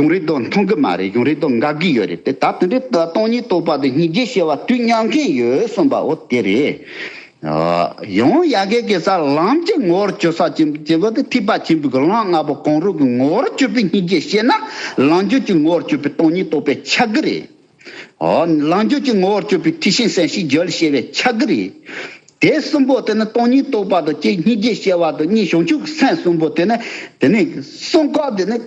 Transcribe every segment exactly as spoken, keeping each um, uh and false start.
གཞུང་རིག་དང་མཐུན་གི་མ་རེད། གཞུང་རིག་དང་འགལ་གི་ཡོད་རེད། དེ་ད་དེ་འདྲའི་སྟོང་ཉིད་རྟོགས་པ་དང་སྙིང་རྗེ་ཤེས་པ་དུས་མཉམ་མཁན་ཡོད་གསུངས་པ་འོ་དེ་རེད། ཡང་ཡ་གི་གེ་སར་ལམ་གྱི་ངོ་བོར་གྱུར་ས་ཅན་པོ་དེ་ཐེག་པ་ཆེན་པོའི་གི་ལམ་ལྔ་པོ་གང་རུང་གི་ངོ་བོར་གྱུར་པའི་སྙིང་རྗེ་ཤེས་ན་ལམ་རྒྱུད་ཀྱི་ངོ་བོར་གྱུར་པའི་སྟོང་ཉིད་རྟོགས་པས་ཁྱབ་གི་རེད། ཨོ། ལམ་རྒྱུད་ཀྱི་ངོ་བོར་གྱུར་པའི་ཐེག་ཆེན་སེམས་བསྐྱེད་རྒྱུད་ལ་སྐྱེ་བའི་ཆ་གི་རེད། དེ་གསུམ་པོ་དེ་ནི་སྟོང་ཉིད་རྟོགས་པ་དང་གཅིག་སྙིང་རྗེ་ཤེས་པ་དང་གཉིས་བྱང་ཆུབ་སེམས་གསུམ་པོ་དེ་ནི་དེ་ནི་གསུམ་ཀ་དེ་ནི་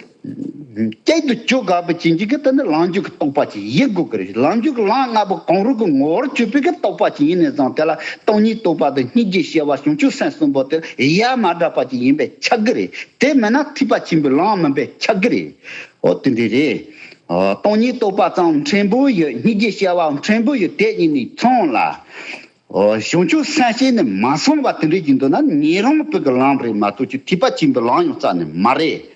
གཅིག་ཏུ་གྱུར་དགོས་པ་ཅན་གྱི་དེ་ནི་ལམ་རྒྱུད་ཀྱི་རྟོགས་པ་ཅིག་ཡིན་དགོས་ཀྱི་རེད། ལམ་རྒྱུད་ཀྱི་ལམ་ལྔ་པོ་གང་རུང་གི་ངོ་བོར་གྱུར་པའི་གི་རྟོགས་པ་ཅིག་ཡིན་ནས་བཟུང་དེ་ལ་སྟོང་ཉིད་རྟོགས་པ་དང་སྙིང་རྗེ་ཤེས་པ་བྱང་ཆུབ་སེམས་གསུམ་པོ་དེ་ཡ་མ་བྲལ་བ་ཅིག་ཡིན་པས་ཁྱབ་ཀྱི་རེད། དེ་མིན་ན་ཐེག་པ་ཆེན་པོའི་ལམ་མིན་པས་ཁྱབ་ཀྱི་རེད། འོ་དེ་འདྲ་རེད། ཨ། སྟོང་ཉིད་རྟོགས་པ་ཙམ་ཕྲན་བུ་ཡོད། སྙིང་རྗེ་ཤེས་པའང་ཕྲན་བུ་ཡོད། དེ་གཉིས་ནི་མཚུངས་ལ། ཨོ། བྱང་ཆུབ་སེམས་བསྐྱེད་ནི་མ་མཚུངས་པ་དེ་འདྲ་ཞིག་འདུག་ན་ཉན་རང་བོད་ཀྱི་ལམ་རེད་མ་གཏོགས་ཀྱི་ཐེག་པ་ཆེན་པོའི་ལམ་ཡང་རྩ་ནས་མ་རེད།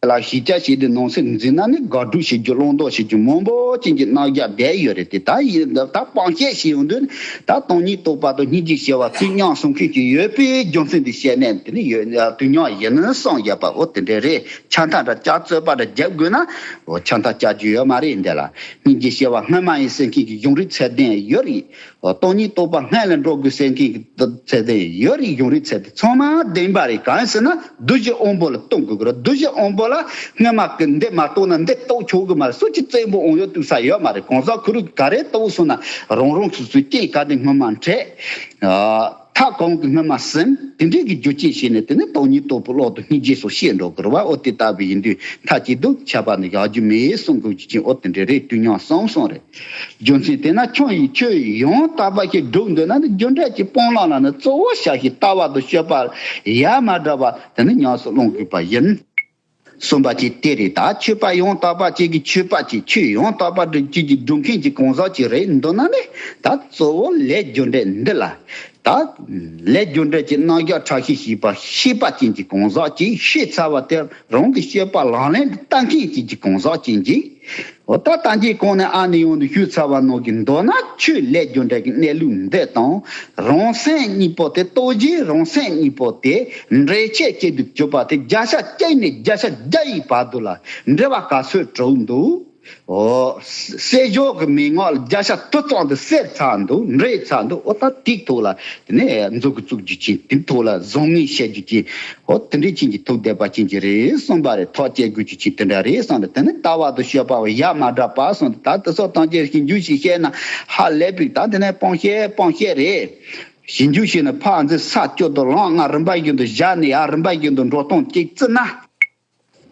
ལ་ཞིབ་ཆ་བྱས་ཏེ་ནང་གསེས་འཛིན་ན་ནི་དགག་སྒྲུབ་བྱེད་རྒྱུ་བླང་དོར་བྱེད་རྒྱུ་མང་པོ་ཅན་གྱི་རྣམ་གཞག་བསྡད་ཡོད་རེད་དེ། ད་ཡིན་ད་སྤང་བཤད་བྱེད་ཡོང་དུས་ད་སྟོང་ཉིད་རྟོགས་པ་དང་སྙིང་རྗེ་ཤེས་པ་དུས་མཉམ་གསུང་མཁན་ཅིག་ཡོད་པའི་རྒྱུ་མཚན་དེ་བཤད་ནས་དེ་ནི་ཡོད་དུས་མཉམ་ཡིན་ནི་གསུངས་ཡོད་པ་འོ་དེ་འདྲ་རེད། ཆ་མཐའ་འདྲ་ལྕགས་རྩོད་པ་འདྲ་རྒྱབ་དགོས་ན་འོ་ཆ་མཐའ་ལྕགས་རྒྱུ་ཡོད་མ་རེད། འདི་ལ་སྙིང་རྗེ་ཤེས་པ་སྔ་མ་ཡིན་ཟེར་མཁན་གྱི་གཞུང་རིག་ཚད་ལྡན་ཡོད་རེད། འོ་སྟོང་ཉིད་རྟོགས་པ་སྔ་ལ་འགྲོ་དགོས་ཟེར་མཁན་གྱི་ཚད་ལྡན་ཡོད་རེད། གཞུང་རིག་ཚད་ལྡན་ཚང་མ་བདེན་པ་རེད། གང་ཡིན་ཟེར་ན་རྡོ་རྗེ་དབང་པོ་ལ་གཏོང་དགོས་ཀྱི་རེད། རྡོ་རྗེ་དབང་པོ་ལ་སྔ་མ་གི་འདི་མ་གཏོང་ན་འདི་རྟོགས་ཆོག་གི་མ་རེད། སུ་གཅིག་བཙན་པོ་དབང་ཡོད་གཏུག་ས་ཡོད་མ་རེད། གང་ཟག་ཁོ་རང་ག་རེ་རྟོགས་སོང་ན་རང་རང་སོ་སོའི་རྐྱེན་ག་དེ་སྔོན་མ་འཕྲད། ཐབས་གང་གི་སྔོན་མ་ཟིན། དེ་འདྲའི་གི་རྒྱུ་རྐྱེན་བྱས་ནས་དེ་ནི་སྟོང་ཉིད་རྟོགས་པའི་བློ་དང་སྙིང་རྗེ་སོགས་ཤེས་འགྲོ་དགོས་རེད་བ། འོ་དེ་ལྟ་བུ་ཡིན་དུས་མཐའ་གཅིག་ཏུ་ཁྱབ་པ་ནི་བཞག་རྒྱུ་མེད་གསུང་དགོས་རྒྱུ་ཅན་འོ་དེ་འདྲ་རེད། དུས་མཉམ་གསུམ་གསུམ་རེད། རྒྱུ་མཚན་དེས་ན་ཁྱོད་ཡིས་ཆོས་ཡང་དག་པ་ཞིག་སྒྲུབ་འདོད་ན་ནི་རྒྱུ་འབྲས་ཀྱི་སྤང་བླང་ལ་ནི་གཙོ་བོ་བྱ་ཞིང་ལྟ་བ་དང་སྤྱོད་པ་ཡ་མ་བྲལ་བ་དེ་ནི་ཉམས་སུ་བླང་དགོས་པ་ཡིན། གསུངས་པ་ཅིག་དེ་རེད། ད་ཆོས་པ་ཡང་དག་པ་ཅིག་གིས་ཆོས་པ་ཅིག་ཆོས་ཡང་དག་པ་སྒྲུབ་ཀྱི་སྒྲུབ་མཁན་གྱི་གང་ཟག་ཅིག་རེད་འདོད་ན་ནི་ད་གཙོ་བོ་ལས་རྒྱུ་འབྲས་འདི་ལ་ད་ལས་རྒྱུ་འབྲས་ཀྱི་རྣམ་གཞག་ཕྲ་ཤོས་ཤེས་པ་ཤེས་པ་ཅན་གྱི་གང་ཟག་ཅིག་ཤེས་ཚར་བ་དེ་རང་གི་སྤྱོད་པ་ལག་ལེན་དུ་བསྟར་མཁན་ཅན་གྱི་གང་ཟག་ཅིག་གིས། འོ་ད་ལྟ་གྱི་གོང་ནས་ཨ་ནི་ཡོང་དུ་ཞུས་ཚར་བ་ནང་གི་མདོར་ན་ཆོས་ལས་རྒྱུ་འབྲས་ཀྱི་གནས་ལུགས་འདི་དང་རང་སེམས་གཉིས་པོ་དེ་རྟོགས་བྱའི་རང་སེམས་གཉིས་པོ་དེ་འབྲེལ་ཆད་ཅིག་ཏུ་གྱུར་པ་དེ་བརྒྱ་ཆ་གཅིག་ནས་བརྒྱ་ཆ་བརྒྱ་ཡི་བར་དུ་ལ་འབྲེལ་བ་ག་ཚོད་གྲུབ་འདུག་འོ། བསལ་བྱ་གི་མན་ངག་ལ་བརྒྱ་ཆ་དྲུག་ཙམ་དུ་བསལ་ཚར་འདུག་འབྲེལ་ཚར་འདུག་འོ་ད་དེའི་ཐོག་ལ་དེ་ནས་མཛུབ་གུ་བཙུགས་རྒྱུ་ཅན་དེའི་ཐོག་ལ་བཟང་ངན་བཤད་རྒྱུ་ཅན། འོ་དེ་འདྲའི་ཅན་གྱི་ཐུགས་བདེ་བ་ཅན་གྱི་རེད་གསུངས་པ་རེད། ཐག་བཅད་དགོས་རྒྱུ་ཅན་དེ་འདྲ་རེད་གསུངས་རེད། དེ་ནི་ལྟ་བ་དང་སྤྱོད་པ་ཡ་མ་བྲལ་བ་གསུངས་ཏེ་ད་དེ་སོགས་ཐམས་ཅད་ཞིབ་འཇུག་ཞིག་བཤད་ན་ཧ་ལས་པའི་ད་དེ་ནས་སྤང་བཤད་སྤང་བཤད་རེད། ཞིབ་འཇུག་བྱས་ནས་ཕར་འཛིན་ས་བཅུ་དང་ལམ་ལྔ་རིམ་པ་བཞིན་དུ་བཞག་ནས་ཡར་རིམ་པ་བཞིན་དུ་འགྲོ་སྟངས་གཅིག་བརྩིས་ན།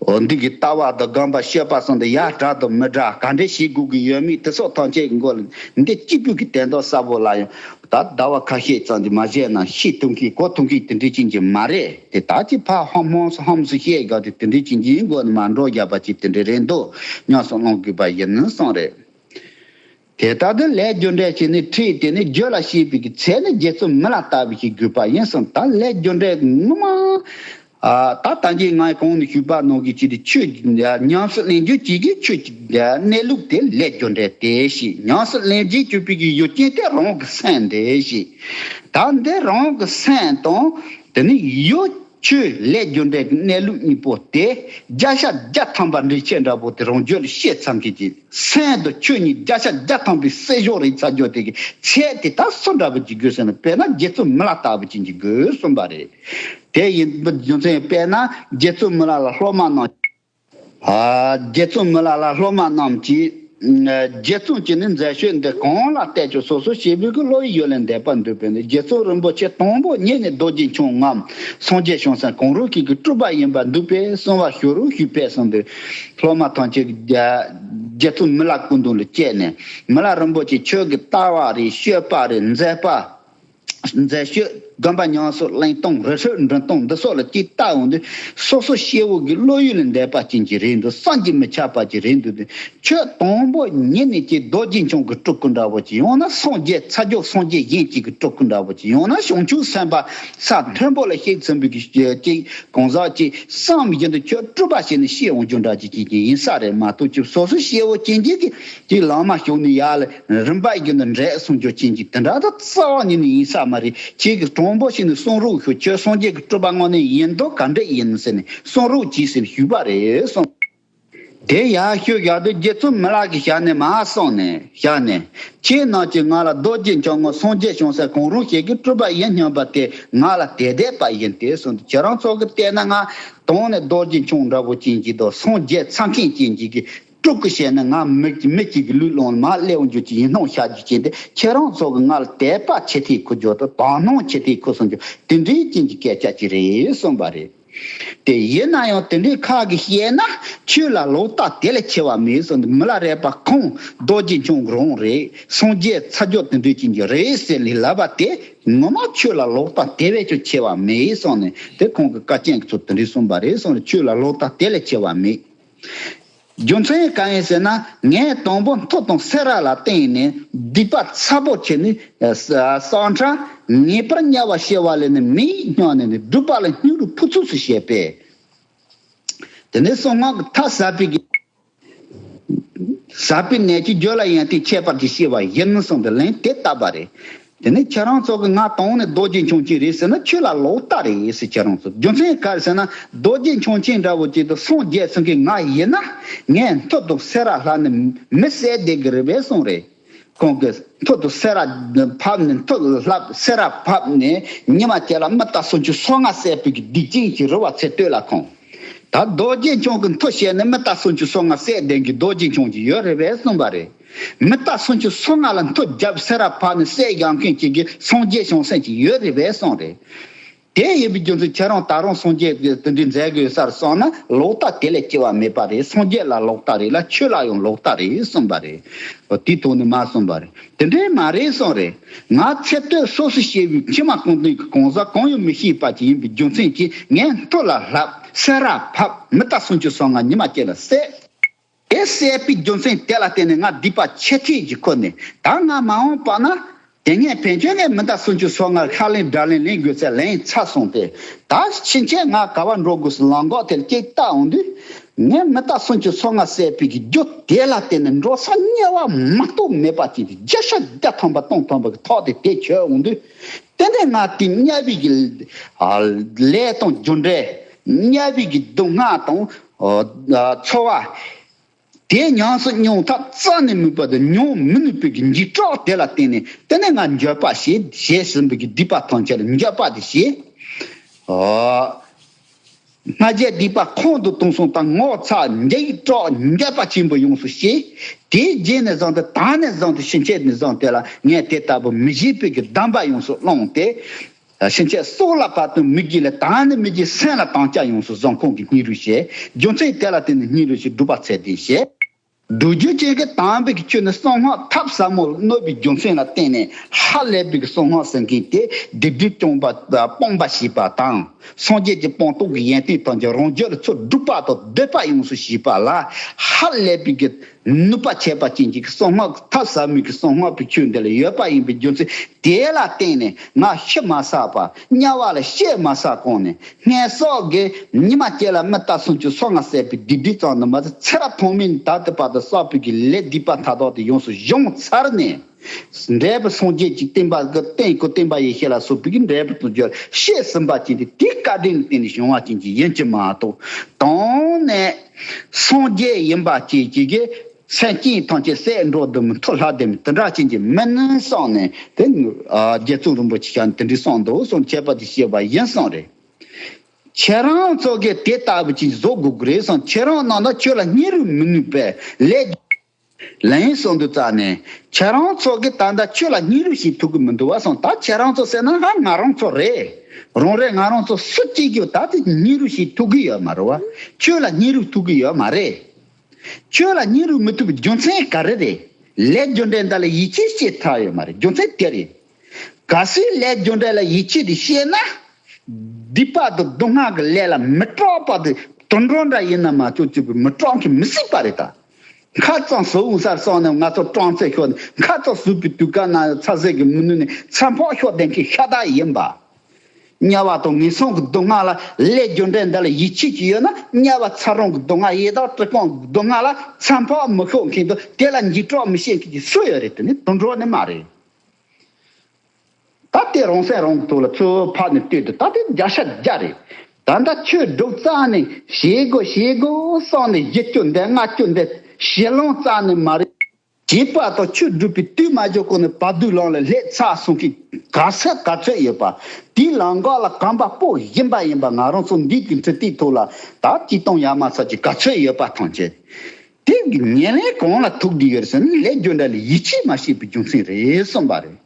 འོ་འདི་གི་ལྟ་བ་དང་སྒོམ་པ་སྤྱོད་པ་སོགས་འདི་ཡ་འདྲ་དང་མི་འདྲ་ག་འདྲས་བྱེད་དགོས་ཀྱི་ཡོད་མེད་དེ་སོགས་ཐམས་ཅད་ཀྱི་མགོ་ལ་འདི་གཅིག་པུས་ཀྱི་དོན་དག་གསལ་པོ་ལ་ཡང་ད་ཟླ་བ་ཁ་ཤས་ཙམ་གྱིས་མ་བཤད་ན་ཤེས་ཐུབ་མཁན་གོ་ཐུབ་མཁན་དེ་འདྲས་ཅན་གྱི་མ་རེད་དེ། ད་ཅི་ཕར་ཧམ་ཧམ་སུ་ཧམ་སུ་བཤད་དགོས་དེ་དེ་འདྲས་ཅན་གྱི་མགོ་ནས་མ་འགྲོ་རྒྱབ་པ་ཅིག་དེ་འདྲས་རེད་འདུག་ཉམས་སུ་བླང་དགོས་པ་ཡིན་གསུངས་རེད། དེ་ལྟར་དུ་ལས་རྒྱུ་འབྲས་ཀྱི་ནི་ཁྲིད་དེ་ནི་རྒྱུད་ལ་སྐྱེས་པའི་གི་ཚེ་ནི་རྗེ་བཙུན་མི་ལ་ལྟ་བུ་ཞིག་དགོས་པ་ཡིན་གསུངས། ད་ལས་རྒྱུ་འབྲས་ངོ་མ། ཨ། ད་ལྟ་གྱི་ང་གོང་ནས་ཞུས་པ་ནང་གི་ཅི་སྟེ་ཆོས་ཉམས་སུ་ལེན་རྒྱུ་གཅིག་གི་ཆོས་ཀྱི་གནས་ལུགས་དེ་ལས་རྒྱུ་འབྲས་དེ་ཞིག་ཉམས་སུ་ལེན་རྒྱུ་གཅིག་པའི་གི་ཡུལ་ཅན་དེ་རང་གི་སེམས་དེ་ཞིག་ད་འདི་རང་གི་སེམས་དང་དེ་ནི་ཡུལ་ཆོས་ལས་རྒྱུ་འབྲས་ཀྱི་གནས་ལུགས་གཉིས་པོ་དེ་བརྒྱ་ཆ་བརྒྱ་ཐམ་པ་འགྲེལ་བཤད་འདྲ་པོ་དེ་རང་རྒྱུད་ལ་སྐྱེས་ཚར་མཁན་གྱི་སེམས་དང་ཆོས་གཉིས་བརྒྱ་ཆ་བརྒྱ་ཐམ་པའི་བསྲེ་སྦྱོར་རེད་ཚར་རྒྱུ་དེ་གི་ཚད་དེ་ད་སུ་འདྲ་པོ་ཅིག་དགོས་ཟེར་ན་དཔེར་ན་རྗེ་བཙུན་མི་ལ་ལྟ་བུ་ཅན་གྱི་དགོས་གསུངས་པ་རེད། དེ་ཡིན་པའི་རྒྱུ་མཚན་དཔེར་ན་རྗེ་བཙུན་མི་ལ་ལ་སློབ་མ་རྣམས། ཨ། རྗེ་བཙུན་མི་ལ་ལ་སློབ་མ་རྣམས་ཀྱིས། རྗེ་བཙུན་གྱིས་ནི་མཛད་སྤྱོད་འདི་གང་ལ་བལྟས་ཀྱང་སོ་སོ་སྐྱེ་བོའི་གི་བློ་ཡི་ཡུལ་ལས་འདས་པར་འདུག་པས་ནི་རྗེ་བཙུན་རིན་པོ་ཆེ་དང་པོ་ཉིད་ནི་རྡོ་རྗེ་འཆང་ངམ་སངས་རྒྱས་བྱང་སེམས་གང་རུང་གི་གི་སྤྲུལ་པ་ཡིན་པར་འདུག་པས་གསུང་བ་ཞུ་རོགས་ཞུས་པས་གསུངས་ཏེ། སློབ་མ་ཐམས་ཅད་ཀྱིས་རྗེ་བཙུན་མི་ལ་སྐུ་མདུན་ལ་བསྐྱལ་ནས་མི་ལ་རིན་པོ་ཆེ་ཁྱོད་ཀྱི་ལྟ་བ་རེད། སྤྱོད་པ་རེད། མཛད་པ། མཛད་སྤྱོད་སྒོམ་པ་ཉམས་སུ་ལེན་སྟངས་རི་ཁྲོད་འགྲིམ་སྟངས་འདི་སོགས་ལ་ཅིག་ལྟ་འོང་དུས་སོ་སོ་སྐྱེ་བོ་གི་བློ་ཡུལ་ལས་འདས་པ་ཅན་གྱི་རེད་འདུག་བསམ་གྱིས་མི་ཁྱབ་པ་ཅིག་རེད་འདུག་ཁྱོད་དང་པོ་ཉིད་ནས་ཀྱི་རྡོ་རྗེ་འཆང་གི་སྤྲུལ་སྐུ་འདྲ་བོ་ཅིག་ཡང་ན་སངས་རྒྱས་ཚ་རྒྱུད་སངས་རྒྱས་གཞན་གཅིག་གི་སྤྲུལ་སྐུ་འདྲ་བོ་ཅིག་ཡང་ན་བྱང་ཆུབ་སེམས་དཔའ་ས་མཐོན་པོ་ལ་གཤེགས་ཟིན་པའི་གི་ཅིག་གང་ཟག་ཅིག་བསམ་བཞིན་དུ་ཁྱོད་སྤྲུལ་པ་བྱས་ནས་སྐྱེ་འོང་རྒྱུ་འདྲ་ཅིག་ཅིག་ཅིག་ཡིན་ས་རེད་མ་གཏོགས་ཀྱི་སོ་སོ་སྐྱེ་བོ་ཅན་གྱི་གི་ཅིག་ལམ་མ་ཞུགས་ནས་ཡར་ལ་རིམ་པ་བཞིན་དུ་འདྲེས་སོང་རྒྱུ་ཅན་གྱི་དེ་འདྲ་ད་རྩ་བ་ཉིད་ནས་ཡིན་ས་ མ་རེད། ཁྱེད་ཀྱིས་དྲང་པོ་བྱས་ནས་གསུང་རོགས་ཞུ། ཁྱོད་སངས་རྒྱས་ཀྱི་སྤྲུལ་པ་དངོས་གནས་ཡིན་དོ་ག་འདྲ་ཡིན་ཟེར་ནས་གསུང་རོགས་གྱིས་ཟེར་ཞུས་པ་རེད་གསུངས། དེ་ཡར་ཞུ་ཡག་དུས་རྗེ་བཙུན་མི་ལ་གིས་ཞལ་ནས་མར་གསུངས་ནས་ཞལ་ནས། ཁྱེད་རྣམས་ཀྱིས་ང་ལ་རྡོ་རྗེ་འཆང་ངོ་སངས་རྒྱས་བྱང་སེམས་གང་རུང་ཞིག་གི་སྤྲུལ་པ་ཡིན་སྙམ་པ་དེ་ང་ལ་དད་དད་པ་ཡིན་ཏེ་གསུངས་ཏེ། ཁྱེད་རང་ཚོ་གིས་བལྟས་ན་ང་དོན་ནས་རྡོ་རྗེ་འཆང་འདྲ་བོ་ཅན་གྱི་དང་སངས་རྒྱས་ཚ་མཁན་ཅན་གྱི་གི་སྤྲུལ་སྐུ་བཤད་ན་ང་མི་མི་གཅིག་གི་ལུས་ལོང་མ་སླེབས་འཇུག་ཅིག་ཡིན་སྣང་བྱ་རྒྱུ་ཅན་དེ། ཁྱེད་རང་ཚོ་གིས་ང་ལ་དད་པ་ཆེ་ཐིག་ཁུ་རྒྱུ་དང་དག་སྣང་ཆེ་ཐིག་ཁུ་སོང་རྒྱུ་དེ་འདྲའི་ཅན་གྱི་སྐད་ཆ་ཅིག་རེད་གསུངས་པ་རེད། དེ་ཡིན་ན་ཡང་དེ་འདྲའི་ཁ་གིས་བཤད་ན་ཆོས་ལ་ལོག་ལྟ་དེ་ལས་ཆེ་བ་མེད་གསུངས་ཏེ། མི་ལ་རས་པ་ཁོང་རྡོ་རྗེ་འཆང་གི་རང་རེད། སངས་རྒྱས་ཚ་རྒྱུད་དེ་འདྲའི་ཅན་གྱི་རེད་ཟེར་ལས་ལབ་པ་དེ་ངོ་མ་ཆོས་ལ་ལོག་ལྟ་དེ་བས་ཀྱང་ཆེ་བ་མེད་གསུངས་ནས། དེ་ཁོང་གི་བཀའ་བསྟན་གྱི་ཚུལ་དེ་འདྲའི་གསུངས་པ་རེད་གསུངས་ནས། ཆོས་ལ་ལོག་ལྟ་དེ་ལས་ཆེ་བ་མེད། རྒྱུ་མཚན་གང་ཡིན་ཟེར་ན། ངས་དང་པོ་མཐུ་དང་སེ་ར་ལ་བརྟེན་ནས་སྡིག་པ་ཚ་པོ་བྱས་ནས་ས་ཁྲ་ངེས་པར་དམྱལ་བ་ཤི་བ་ལས་ནི་མི་སྙམ་ནས་ནི་སྒྲུབ་པ་ལ་སྙིང་རུས་ཕུན་ཚོགས་སུ་བྱས་པས། དེ་ནས་གསང་སྔགས་ཀྱི་མཐའ་ཟབ་པའི་གི་ཟབ་པའི་གནད་ཀྱི་རྒྱུད་ལ་ཡོན་ཏན་ཁྱད་པར་གྱིས་ཤེས་པ་ཡིན་གསུངས་ཏེ་ལན་དེ་བཏབ་པ་རེད། དེ་ནས་ཁྱེད་རང་ཚོ་གིས་ང་དང་ནས་རྡོ་རྗེ་འཆང་ཅན་རེད་ཟེར་ན་ཆོས་ལ་ལོག་ལྟ་རེད་ཟེར། ཁྱེད་རང་ཚོ་རྒྱུ་མཚན་ག་རེ་ཟེར་ན། རྡོ་རྗེ་འཆང་ཅན་འདྲ་བོ་ཅིག་ཏུ་སངས་རྒྱས་ཚུལ་གྱི་ང་ཡིན་ན་ངས་མཐུ་དང་སེ་ར་ལྷ་ནི་མི་བསད་བསྡད་གི་རེད་པས་གསུངས་རེད། ཁོང་གིས་མཐུ་དང་སེ་ར་ཕབ་ནས་མཐུ་ལྷབ་སེ་ར་ཕབ་ནས་ཉི་མ་དེ་ལ་མི་རྟ་སུམ་ཅུ་སོ་ལྔ་བསད་པའི་གི་སྡིག་ཅན་གྱི་རུ་བ་ཚེ་སྟོད་ལ་ཁོང་། ད་རྡོ་རྗེ་འཆང་གི་མཐུ་བཤད་ནས་མི་རྟ་སུམ་ཅུ་སོ་ལྔ་བསད་བསྡད་གི་རྡོ་རྗེ་འཆང་གི་ཡོད་རེད་པས་གསུངས་པ་རེད། མི་རྟ་སུམ་ཅུ་སོ་ལྔ་ལ་མཐུ་རྒྱབ་སེ་ར་ཕབ་ནས་བསད་བཞག་མཁན་ཅིག་གི་སངས་རྒྱས་བྱང་སེམས་ཅིག་ཡོད་རེད་པས་གསུངས་རེད། དེ་ཡིན་པའི་རྒྱུ་མཚན་ཁྱེད་རང་ད་རུང་སངས་རྒྱས་དེ་འདྲའི་མཛད་དགོས་སར་སོང་ན་ལོག་ལྟ་དེ་ལས་སྐྱེ་བ་མེད་པ་རེད། སངས་རྒྱས་ལ་ལོག་ལྟ་རེད་ལ་ཆོས་ལ་ཡང་ལོག་ལྟ་རེད་གསུངས་པ་རེད། དེའི་ཐོག་ནས་མ་གསུངས་པ་རེད། དེ་འདྲའི་མ་རེད་གསུངས་རེད། ང་ཚེ་སྟོད་སོ་སོ་སྐྱེ་བོའི་མཆི་མ་གང་དུ་གང་ཟག་གང་ཡང་མི་ཤེས་པ་ཅིག་ཡིན་པའི་རྒྱུ་མཚན་གྱིས་ངས་མཐུ་ལ་ལྷབ་སེ་ར་ཕབ་མི་རྟ་སུམ་ཅུ་སོ་ལྔ་ཉི་མ་གཅིག་ལ་བསད། དེ་བསད་པའི་རྒྱུ་མཚན་དེ་ལ་བརྟེན་ནས་ང་སྡིག་པ་ཆེ་ཐིག་ཅིག་ཁུར་ནས་ད་ང་མ་འོངས་པ་ན་དེ་སྔའི་ཕན་ཆད་ངས་མི་རྟ་སུམ་ཅུ་སོ་ལྔ་ཤ་ལན་དགྲ་ལན་ལེན་དགོས་ཚད་ལན་ཚར་སོང་སྟེ། ད་ཕྱིན་ཆད་ང་ག་བ་འགྲོ་དགོས་སུ་ལམ་འགོག་དེར་སྐྱེས་བལྟ་འོང་དུས། ངས་མི་རྟ་སུམ་ཅུ་སོ་ལྔ་བསད་པའི་གི་རྒྱུ་དེ་ལ་བརྟེན་ནས་འགྲོ་ས་དམྱལ་བ་མ་གཏོགས་མེད་པ་ཅིག་དེ་བརྒྱ་ཆ་བརྒྱ་ཐམ་པ་སྟོང་ཐམ་པ་གི་ཐོག་དེ་དེ་ཆོད་འོང་དུས། དེ་ནས་ང་དེ་དམྱལ་བའི་གི་ལས་དང་རྒྱུ་འབྲས་དམྱལ་བའི་གི་སྡུག་བསྔལ་དང་ཚོར་བ། དེ་ཉམས་སུ་མྱོང་ཐབས་རྩ་ནས་མེད་པ་དང་མྱོང་མི་ནུས་པའི་གི་འཇིགས་སྐྲག་དེ་ལ་བརྟེན་ནས་དེ་ནས་ང་འགྱོད་པ་བྱེད། བྱས་ཟིན་པའི་གི་སྡིག་པ་ཐམས་ཅད་ལ་འགྱོད་པ་དེ་བྱེད། ཨོ། སྔ་རྗེས་སྡིག་པ་ཁོང་དུ་དུང་སོང་དང་ངོ་ཚ་འཇིགས་སྐྲག་འགྱོད་པ་ཆེན་པོ་ཡོངས་སུ་བྱེད། དེའི་རྗེས་ནས་བཟུང་སྟེ་ད་ནས་བཟུང་སྟེ་ཕྱིན་ཆད་ནས་བཟུང་དེ་ལ་ངས་དེ་ལྟ་བུ་མི་བྱེད་པའི་གི་གདམས་པ་ཡོངས་སུ་བླངས་ཏེ། ཕྱིན་ཆད་སྲོག་ལ་བབ་དང་མི་དགེ་ལས་དང་ནི་མི་དགེ་སེམས་ལ་དམ་བཅའ་ཡོངས་སུ་བཟང་ཁོང་གི་སྙིང་རུས་བྱས། རྒྱུ་མཚན་དེ་ལ་བརྟེན་ནས་སྙིང་རུས་བྱས་སྒྲུབ་པ་ཚད་ལྡན་བྱས། སྒྲུབ་བརྒྱུད་ཅན་གྱི་དམ་པའི་ཆོས་ནི་གསང་སྔགས་ཐབས་ཟབ་མོ་ལ་གནོད་པའི་རྒྱུ་མཚན་ལ་བརྟེན་ནས་ཧ་ལས་པའི་གསང་སྔགས་ཟེར་མཁན་དེ་སྡིག་སྒྲིབ་སྤོང་བ་སྤོང་བ་ཞེས་པ་དང་། སངས་རྒྱས་ཀྱི་སྤངས་རྟོགས་ཀྱི་ཡོན་ཏན་དང་ཀྱང་རང་རྒྱུད་ལ་ཚུར་སྒྲུབ་པ་དང་སྡོད་པ་ཡོངས་སུ་བྱེད་པ་ལ་ཧ་ལས་པའི་གི་ནུས་པ་ཁྱད་པར་ཅན་གྱི་གསང་སྔགས་ཐབས་ཟབ་མོའི་གི་གསང་སྔགས་པའི་ཆོས་འདི་ལ་ཡོད་པ་ཡིན་པའི་རྒྱུ་མཚན་དེ་ལ་བརྟེན་ནས་ང་ཤི་མ་བསགས་པ་དམྱལ་བ་ལ་སྐྱེས་མ་བསགས་གོང་ནས་སྔས་སོགས་ཀྱི་ཉི་མ་གཅིག་ལ་མི་རྟ་སུམ་ཅུ་སོ་ལྔ་བསད་པའི་སྡིག་སྒྲིབ་ཙམ་དུ་མ་ཟད་ཚེ་རབས་ཐོག་མའི་ནས་ད་ལྟ་བར་དུ་བསགས་པའི་གི་ལས་སྡིག་པ་མཐའ་དག་དེ་ཡོངས་སུ་སྦྱངས་ཚར་ནས། འབྲས་བུ་སངས་རྒྱས་ཀྱི་བསྟན་པ་གི་བསྟན་སྐུ་བསྟན་པ་ཡེ་ཤེས་ལ་སོགས་པའི་འབྲས་བུ་དུ་འགྱུར་ཤེས་ཟིན་པ་ཅན་དེ་དེའི་བཀའ་དྲིན་ལ་བརྟེན་ནས་བྱུང་བ་ཅན་གྱི་ཡིན་གྱི་མ་གཏོགས་དོན་ནས་སངས་རྒྱས་ཡིན་པ་ཅན་གྱི་གི་སེམས་ཅན་ཐམས་ཅད་བསད་འགྲོ་དུ་མི་མཐོ་ལྷ་དེ་མི་དེ་འདྲ་ཅན་གྱི་མི་ནུས་བསམ་ནས་དེ་རྒྱལ་བཙུན་རིན་པོ་ཆེ་ཞལ་ནས་དེ་འདྲའི་གསུངས་འདུག་གསུངས་བྱས་པ་དེ་བཤད་པ་ཡིན་གསུངས་རེད། ཁྱེད་རང་ཚོ་གིས་དེ་ལྟ་བུ་ཅིག་བཟོ་དགོས་ཀྱི་རེད་བསམ། ཁྱེད་རང་རྣམས་ལ་ཆོས་ལ་སྙིང་རུས་མི་ནུས་པས་ལས། ལན་གསུངས་དུས་ཙ་ནས་ཁྱེད་རང་ཚོ་གིས་ད་ལྟ་ཆོས་ལ་སྙིང་རུས་ཤིག་ཐུབ་ཀྱི་མི་འདུག་བ་སོང་། ད་ཁྱེད་རང་ཚོ་ཟེར་ན་ཧ་ང་རང་ཚོ་རེད། རང་རེད། ང་རང་ཚོ་སུ་གཅིག་གིས་ད་དེ་སྙིང་རུས་ཤིག་ཐུབ་ཀྱི་ཡོད་མ་རེད་བ། ཆོས་ལ་སྙིང་རུས་ཐུབ་ཀྱི་ཡོད་མ་རེད། ཆོས་ལ་སྙིང་རུས་མི་ཐུབ་པའི་རྒྱུ་མཚན་ག་རེ་རེད། ལས་རྒྱུ་འབྲས་འདི་ལ་ཡིད་ཆེས་བྱེད་ཐུབ་ཡོད་མ་རེད། རྒྱུ་མཚན་དེ་རེད། གལ་སྲིད་ལས་རྒྱུ་འབྲས་ལ་ཡིད་ཆེས་དེ་ཤེས་ན། སྡིག་པ་དང་སྡུག་བསྔལ་གྱི་ལས་ལ་མི་སྐྲག་པ་དེ་དུད་འགྲོ་འདྲ་ཡིན་ན་མ་གཏོགས་ཅིག་མི་སྐྲག་མཁན་མི་སྲིད་པ་རེད་ད། ཁ་ཙམ་ཟོག་འུ་སར་སོང་ནས་ང་ཚོ་སྤྲང་ཚེ་ཤོར་ནས་ཁ་ཙམ་ཟོས་པའི་དུས་སྐབས་ན་ཚ་ཟེར་གྱི་མི་ནུས་ནས་ཚ་ཕོག་ཤོར་བསྡད་མཁན་ཤ་སྟག་ཡིན་པ། དམྱལ་བ་དང་ངན་སོང་གི་སྡུག་བསྔལ་ལ་ལས་རྒྱུ་འབྲས་འདི་ལ་ཡིད་ཆེས་ཀྱི་ཡོད་ན་དམྱལ་བ་ཚ་གྲང་གི་སྡུག་བསྔལ་ཡི་དྭགས་བཀྲེས་སྐོམ་གྱི་སྡུག་བསྔལ་ལ་ཚ་ཕོག་མི་ཤོར་མཁན་དང་དེ་ལ་འཇིགས་སྐྲག་མི་བྱེད་མཁན་གྱི་སུ་ཡོད་རེད། དེ་ནི་དུད་འགྲོ་ནི་མ་རེད། ད་དེ་རང་སེམས་རང་གི་ཐོག་ལ་ཚུར་ཕར་ནས་ལྟོས་དུས་ད་དེ་བརྒྱ་ཆ་བརྒྱ་རེད། ད་ལྟ་ཆོས་སྒྲུབ་རྩ་ནས་བྱེད་དགོས་བྱེད་དགོས་བསམ་ནས་བཞི་བཅུ་འདི་ལྔ་བཅུ་འདི་ཞི་ལོང་རྩ་ནས་མ་རེད། བྱེད་པ་དང་ཆོས་སྒྲུབ་པའི་དུས་མ་འཇོག་གོང་ནས་བར་དོའི་ལམ་ལ་སླེབས་ཚར་སོང་གི་ག་ཚོད་ག་ཚོད་ཡོད་པ། དེའི་ལམ་ཁ་ལ་གོམ་པ་སྤོ་བཞིན་པ་ཡིན་པ་ང་རང་ཚོ་འདི་གི་འཕྲོད་བསྟེན་ཐོག་ལ་ད་སྤྱི་བཏང་ཡ་མ་ཚ་གི་ག་ཚོད་ཡོད་པ་ཐམས་ཅད། དེ་གི་ཉེར་ལེན་གང་ལ་ཐུག་བསྡད་ཡོད་ཟེར་ན་ལས་རྒྱུ་འབྲས་ལ་ཡིད་ཆེས་མ་བྱས་པའི་རྒྱུ་མཚན་རེད་གསུངས་པ་རེད།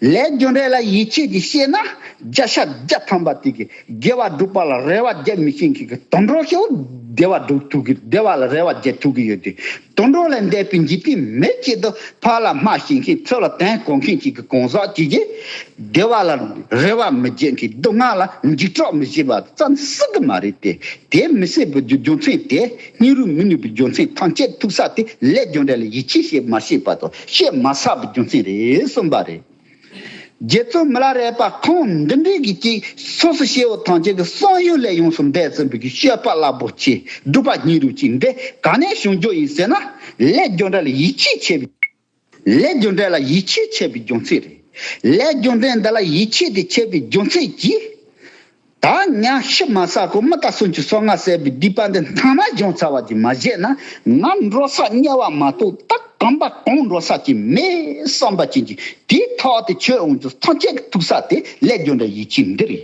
ལས་རྒྱུ་འབྲས་ལ་ཡིད་ཆེས་ཀྱིས་བཤད་ན་བརྒྱ་ཆ་བརྒྱ་ཐམ་པ་དེ་གི་དགེ་བ་སྒྲུབ་པ་ལ་རེ་བ་རྒྱག་མི་ཤེས་མཁན་གྱི་དུད་འགྲོ་ཞིག་བདེ་བ་སྒྲུབ་ཐུབ་ཀྱི་བདེ་བ་ལ་རེ་བ་རྒྱག་ཐུབ་ཀྱི་ཡོད་དུས་དུད་འགྲོ་ལས་འདས་པའི་འཇིག་རྟེན་མེད་ཅེས་དུ་ཕར་ལ་སྨྲ་ཤེས་མཁན་ཚུར་ལ་དོན་གོ་མཁན་གཅིག་གི་གང་ཟག་གཅིག་གིས་བདེ་བ་ལ་རེ་བ་མི་བརྒྱབ་མཁན་སྡུག་བསྔལ་ལ་འཇིགས་སྐྲག་མི་བྱེད་པ་ཙམ་སྲིད་གི་མ་རེད་དེ། དེ་མི་སྲིད་པའི་རྒྱུ་རྒྱུ་མཚན་དེ་སྙིང་རུས་མི་ནུས་པའི་རྒྱུ་མཚན་ཐམས་ཅད་ཐུག་ས་དེ་ལས་རྒྱུ་འབྲས་ལ་ཡིད་ཆེས་བྱེད་མ་ཤེས་པ་དང་བཤད་མ་ཚར་བའི་རྒྱུ་མཚན་རེད་གསུངས་པ་རེད། རྗེ་བཙུན་མི་ལ་རས་པ་ཁོང་འདི་འདྲའི་གི་ཅིག་སོ་སོ་སྐྱེ་བོ་ཐམས་ཅད་ཀྱི་བསམ་ཡུལ་ལས་ཡོངས་སུ་འདས་ཟིན་པའི་གི་སྤྱོད་པ་རླབས་པོ་ཆེ་སྒྲུབ་པ་སྙིང་རུས་ཅིག་འདི་ག་ནས་བྱུང་རྒྱུ་ཡིན་ཟེར་ན་ལས་རྒྱུ་འབྲས་ལ་ཡིད་ཆེས་བྱས་པའི་ལས་རྒྱུ་འབྲས་ལ་ཡིད་ཆེས་བྱས་པའི་རྒྱུ་མཚན་རེད། ལས་རྒྱུ་འབྲས་འདི་ལ་ཡིད་ཆེས་དེ་བྱས་པའི་རྒྱུ་མཚན་གྱིས། ད་ཉ་ཤི་མ་ས་ཁོ་མི་རྟག་སུན་གྱི་སོ་ལྔ་ཟད་པའི་སྡིག་པ་འདི་སྣང་མ་བྱུང་ཚར་བ་ཅིག་མ་བྱས་ན་ང་འགྲོ་ས་དམྱལ་བ་མ་གཏོགས་ད་གོམ་པ་གང་འགྲོ་ས་ཅིག་མེད་བསམ་པ་ཅན་གྱི་དེའི་ཐོག་ཏུ་ཆོས་འོང་དུ་ཐམས་ཅད་ཀྱི་ཐུག་ས་དེ་ལས་རྒྱུ་འབྲས་ཡིད་ཆེས་འདི་རེད།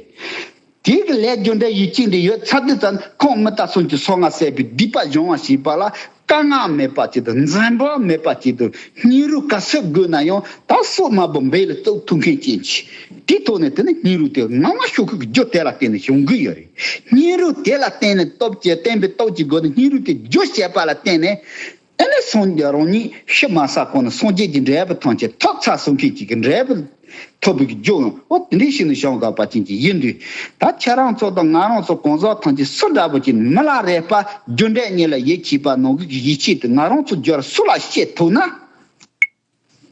དེ་གི་ལས་རྒྱུ་འབྲས་ཡིད་ཆེས་འདི་ཡོད་ཚར་དུས་ཙམ་ཁོང་མི་རྟག་སུན་གྱི་སོ་ལྔ་ཟད་པའི་སྡིག་པ་སྦྱོང་བ་ཞེས་པ་ལ་དཀའ་ངལ་མེད་པ་ཅིག་དང་འཛེམ་བག་མེད་པ་ཅིག་དང་སྙིང་རུས་ག་ཚོད་དགོས་ན་ཡང་ད་སྲོག་དམར་པོ་འབེན་ལ་བཙུགས་ཐུབ་མཁན་ཅན་ཅིག་དེའི་ཐོག་ནས་དེ་ནི་སྙིང་རུས་དེ་ངང་མ་ཤོག་ཁུག་གི་རྒྱུ་དེ་ལ་བརྟེན་ནས་བྱུང་གི་ཡོད་རེད། སྙིང་རུས་དེ་ལ་བརྟེན་ནས་སྟོབས་ཀྱིས་བརྟེན་པའི་སྟོབས་ཀྱི་སྒོ་ནས་སྙིང་རུས་དེ་རྒྱུ་བྱས་པ་ལ་བརྟེན་ནས་ཨེ་ནས་སངས་རྒྱས་རང་ཉིད་ཤི་མ་ས་གོང་ནས་སངས་རྒྱས་ཀྱི་འབྲས་བུ་ཐམས་ཅད་ཐོབ་ཚར་སོང་མཁན་ཅིག་གི་འབྲས་བུ་ཐོབ་པའི་རྒྱུ་ཡང་འོ་དེ་འདྲའི་ཞིག་ནས་བྱུང་དགོས་པ་ཅན་གྱི་ཡིན་དུས་ད་ཁྱེད་རང་ཚོ་དང་ང་རང་ཚོ་གང་ཟག་ཐམས་ཅད་སུ་འདྲ་པོ་ཅིག་མི་ལ་རས་པ་རྒྱུ་འབྲས་གཉིས་ལ་ཡིད་ཆེས་པ་ནང་གི་ཡིད་ཆེས་དེ་ང་རང་ཚོ་རྒྱུར་སུ་ལ་བཤད་ཐུབ་ན།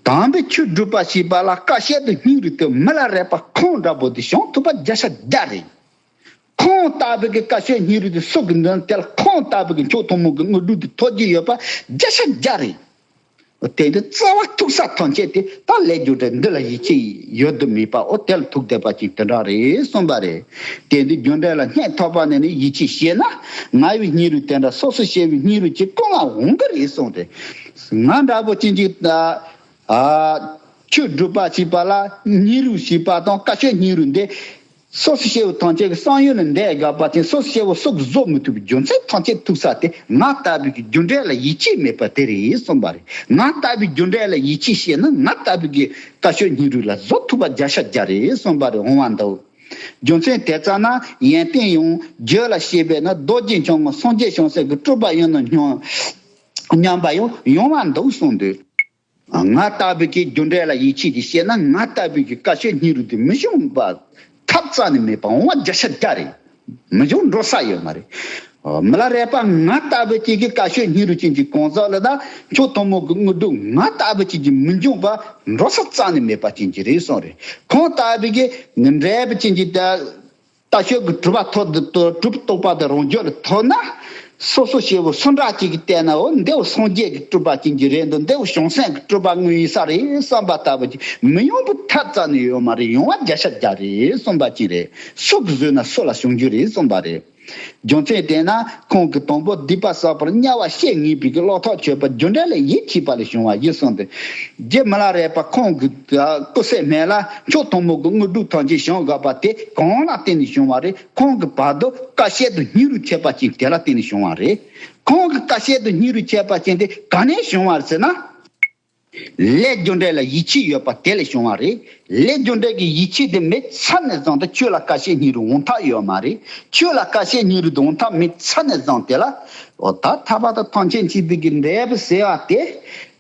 དམ་པའི་ཆོས་སྒྲུབ་པ་ཞེས་པ་ལ་དཀའ་སྤྱད་དུ་སྙིང་རུས་དེ་མི་ལ་རས་པ་ཁོང་འདྲ་པོ་དེ་བྱུང་ཐུབ་པ་བརྒྱ་ཆ་བརྒྱ་རེད། ཁོང་ལྟ་བུ་གི་དཀའ་སྤྱད་སྙིང་རུས་དེ་སུ་གི་འདོན་དེ་ལ་ཁོང་ལྟ་བུ་གི་མཆོག་ཐུན་མོང་གི་དངོས་གྲུབ་དེ་ཐོབ་ཀྱི་ཡོད་པ་བརྒྱ་ཆ་བརྒྱ་རེད། དེ་འདི་རྩ་བ་ཐུག་ས་ཐམས་ཅད་དེ་ད་ལས་རྒྱུ་འབྲས་འདི་ལ་ཡིད་ཆེས་ཡོད་དུ་མེད་པ་འོ་དེ་ལ་ཐུག་བསྡད་པ་ཅིག་དེ་འདྲ་རེད་གསུངས་པ་རེད། དེ་འདི་རྒྱུ་འབྲས་ལ་སྙད་ཐོག་པ་ནས་ནི་ཡིད་ཆེས་བྱས་ན་ང་ཡི་སྙིང་རུས་དེ་འདྲ་སོ་སོ་སྐྱེ་བོའི་སྙིང་རུས་ཀྱི་ཀུན་ལ་འོང་གི་རེད་གསུངས་ཏེ། ང་འདྲ་པོ་ཅན་གྱི་ཨ་ཆོས་སྒྲུབ་པ་བྱེད་པ་ལ་སྙིང་རུས་བྱེད་པ་དང་དཀའ་སྤྱད་སྙིང་རུས་འདི། སོ་སོ་སྐྱེ་བོ་ཐམས་ཅད་ཀྱི་བསམ་ཡུལ་ལ་འདས་དགོས་པ་ཅན་སོ་སོ་སྐྱེ་བོ་སུ་གིས་བཟོད་མི་ཐུབ་པའི་རྒྱུ་མཚན་ཐམས་ཅད་ཐུག་ས་དེ་ང་ལྟ་བུའི་གི་རྒྱུ་འབྲས་ལ་ཡིད་ཆེས་མེད་པ་དེ་རེད་གསུངས་པ་རེད། ང་ལྟ་བུའི་རྒྱུ་འབྲས་ལ་ཡིད་ཆེས་བྱས་ན་ང་ལྟ་བུའི་གི་དཀའ་སྤྱད་སྙིང་རུས་ལ་བཟོད་ཐུབ་པ་བརྒྱ་ཆ་བརྒྱ་རེད་གསུངས་པ་རེད་འོང་བ་འདུག་རྒྱུ་མཚན་དེ་ཙམ་ན་ཡོན་ཏན་ཡང་རྒྱུད་ལ་སྐྱེས་པས་ན་རྡོ་རྗེ་འཆང་ངམ་སངས་རྒྱས་བྱང་སེམས་ཀྱི་སྤྲུལ་པ་ཡིན་ནོ་སྙམ་སྙམ་པ་ཡང་ཡོང་བ་འདུག་གསུངས་འདུག་ང་ལྟ་བུའི་གི་རྒྱུ་འབྲས་ལ་ཡིད་ཆེས་ཀྱིས་བཤད་ན་ང་ལྟ་བུའི་གི་དཀའ་སྤྱད་སྙིང་རུས་དེ་མི་འབྱུང་བ་ཐབས་རྩ་ནས་མེད་པ་འོང་བ་བརྒྱ་ཆ་བརྒྱ་རེད། མི་འབྱུང་འགྲོ་ས་ཡོད་མ་རེད། མི་ལ་རས་པ་ང་ལྟ་བུ་ཅིག་གི་དཀའ་སྤྱད་སྙིང་རུས་ཅན་གྱི་གང་ཟག་ལ་ད་མཆོག་ཐུན་མོང་གི་དངོས་གྲུབ་ང་ལྟ་བུ་ཅིག་གི་མི་འབྱུང་བ་འགྲོ་ས་རྩ་ནས་མེད་པ་ཅན་གྱི་རེད་གསུངས་རེད། ཁོང་ལྟ་བུ་གི་འབྲས་བུ་ཅན་གྱི་ད། ལྟ་སྤྱོད་ཀྱི་གྲུབ་པ་ཐོབ་འདི་གྲུབ་རྟོགས་པ་དང་རང་རྒྱུད་ལ་ཐོབ་ན། སོ་སོ་སྐྱེ་བོ་སུ་འདྲ་ཅིག་གིས་བལྟས་ན་འོ་འདི་བ་སངས་རྒྱས་ཀྱི་སྤྲུལ་པ་ཅན་གྱི་རེད་འདུག་འདི་བ་བྱང་སེམས་ཀྱི་སྤྲུལ་པ་དངོས་ཡིན་ས་རེད་བསམ་པ་ལྟ་བུ་ཅིག་མི་ཡོང་བའི་ཐབས་རྩ་ནས་ཡོད་མ་རེད། ཡོང་བ་བརྒྱ་ཆ་བརྒྱ་རེད་གསུངས་པ་ཅིག་རེད། སུ་གིས་བཟོས་ན་སུ་ལ་བྱུང་རྒྱུ་རེད་གསུངས་པ་རེད། རྒྱུ་མཚན་དེས་ན་ཁོང་གིས་དང་པོ་སྡིག་པ་བསགས་པར་དམྱལ་བ་སྐྱེ་ངེས་པའི་གི་བློ་ཐག་ཆོད་པ་རྒྱུ་འབྲས་ལ་ཡིད་ཆེས་པ་ལས་བྱུང་བ་ཡིན་གསུངས་ཏེ། རྗེ་མི་ལ་རས་པ་ཁོང་གི་སྐུ་ཚེ་སྨད་ལ་མཆོག་ཐུན་མོང་གི་དངོས་གྲུབ་ཐམས་ཅད་བྱང་དགོས་པ་དེ་གང་ལ་བརྟེན་ནས་བྱུང་བ་རེད། ཁོང་གི་བར་དུ་དཀའ་སྤྱད་དུ་སྙིང་རུས་ཆད་པ་ཅན་དེ་ལ་བརྟེན་ནས་བྱུང་བ་རེད། ཁོང་གི་དཀའ་སྤྱད་དུ་སྙིང་རུས་ཆད་པ་ཅན་དེ་ག་ནས་བྱུང་བ་རེད་ཟེར་ན། ལས་རྒྱུ་འབྲས་ལ་ཡིད་ཆེས་ཡོད་པ་དེ་ལས་བྱུང་བ་རེད། ལས་རྒྱུ་འབྲས་ཀྱི་ཡིད་ཆེས་དེ་མེད་ཚར་ནས་བཟུང་སྟེ་ཆོས་ལ་དཀའ་སྤྱད་སྙིང་རུས་འོང་ཐབས་ཡོད་མ་རེད། ཆོས་ལ་དཀའ་སྤྱད་སྙིང་རུས་འོང་ཐབས་མེད་ཚར་ནས་བཟུང་དེ་ལ། འོ་ད་ཐར་པ་དང་ཐམས་ཅད་མཁྱེན་པའི་གི་འབྲས་བུ་ཟེར་བ་དེ།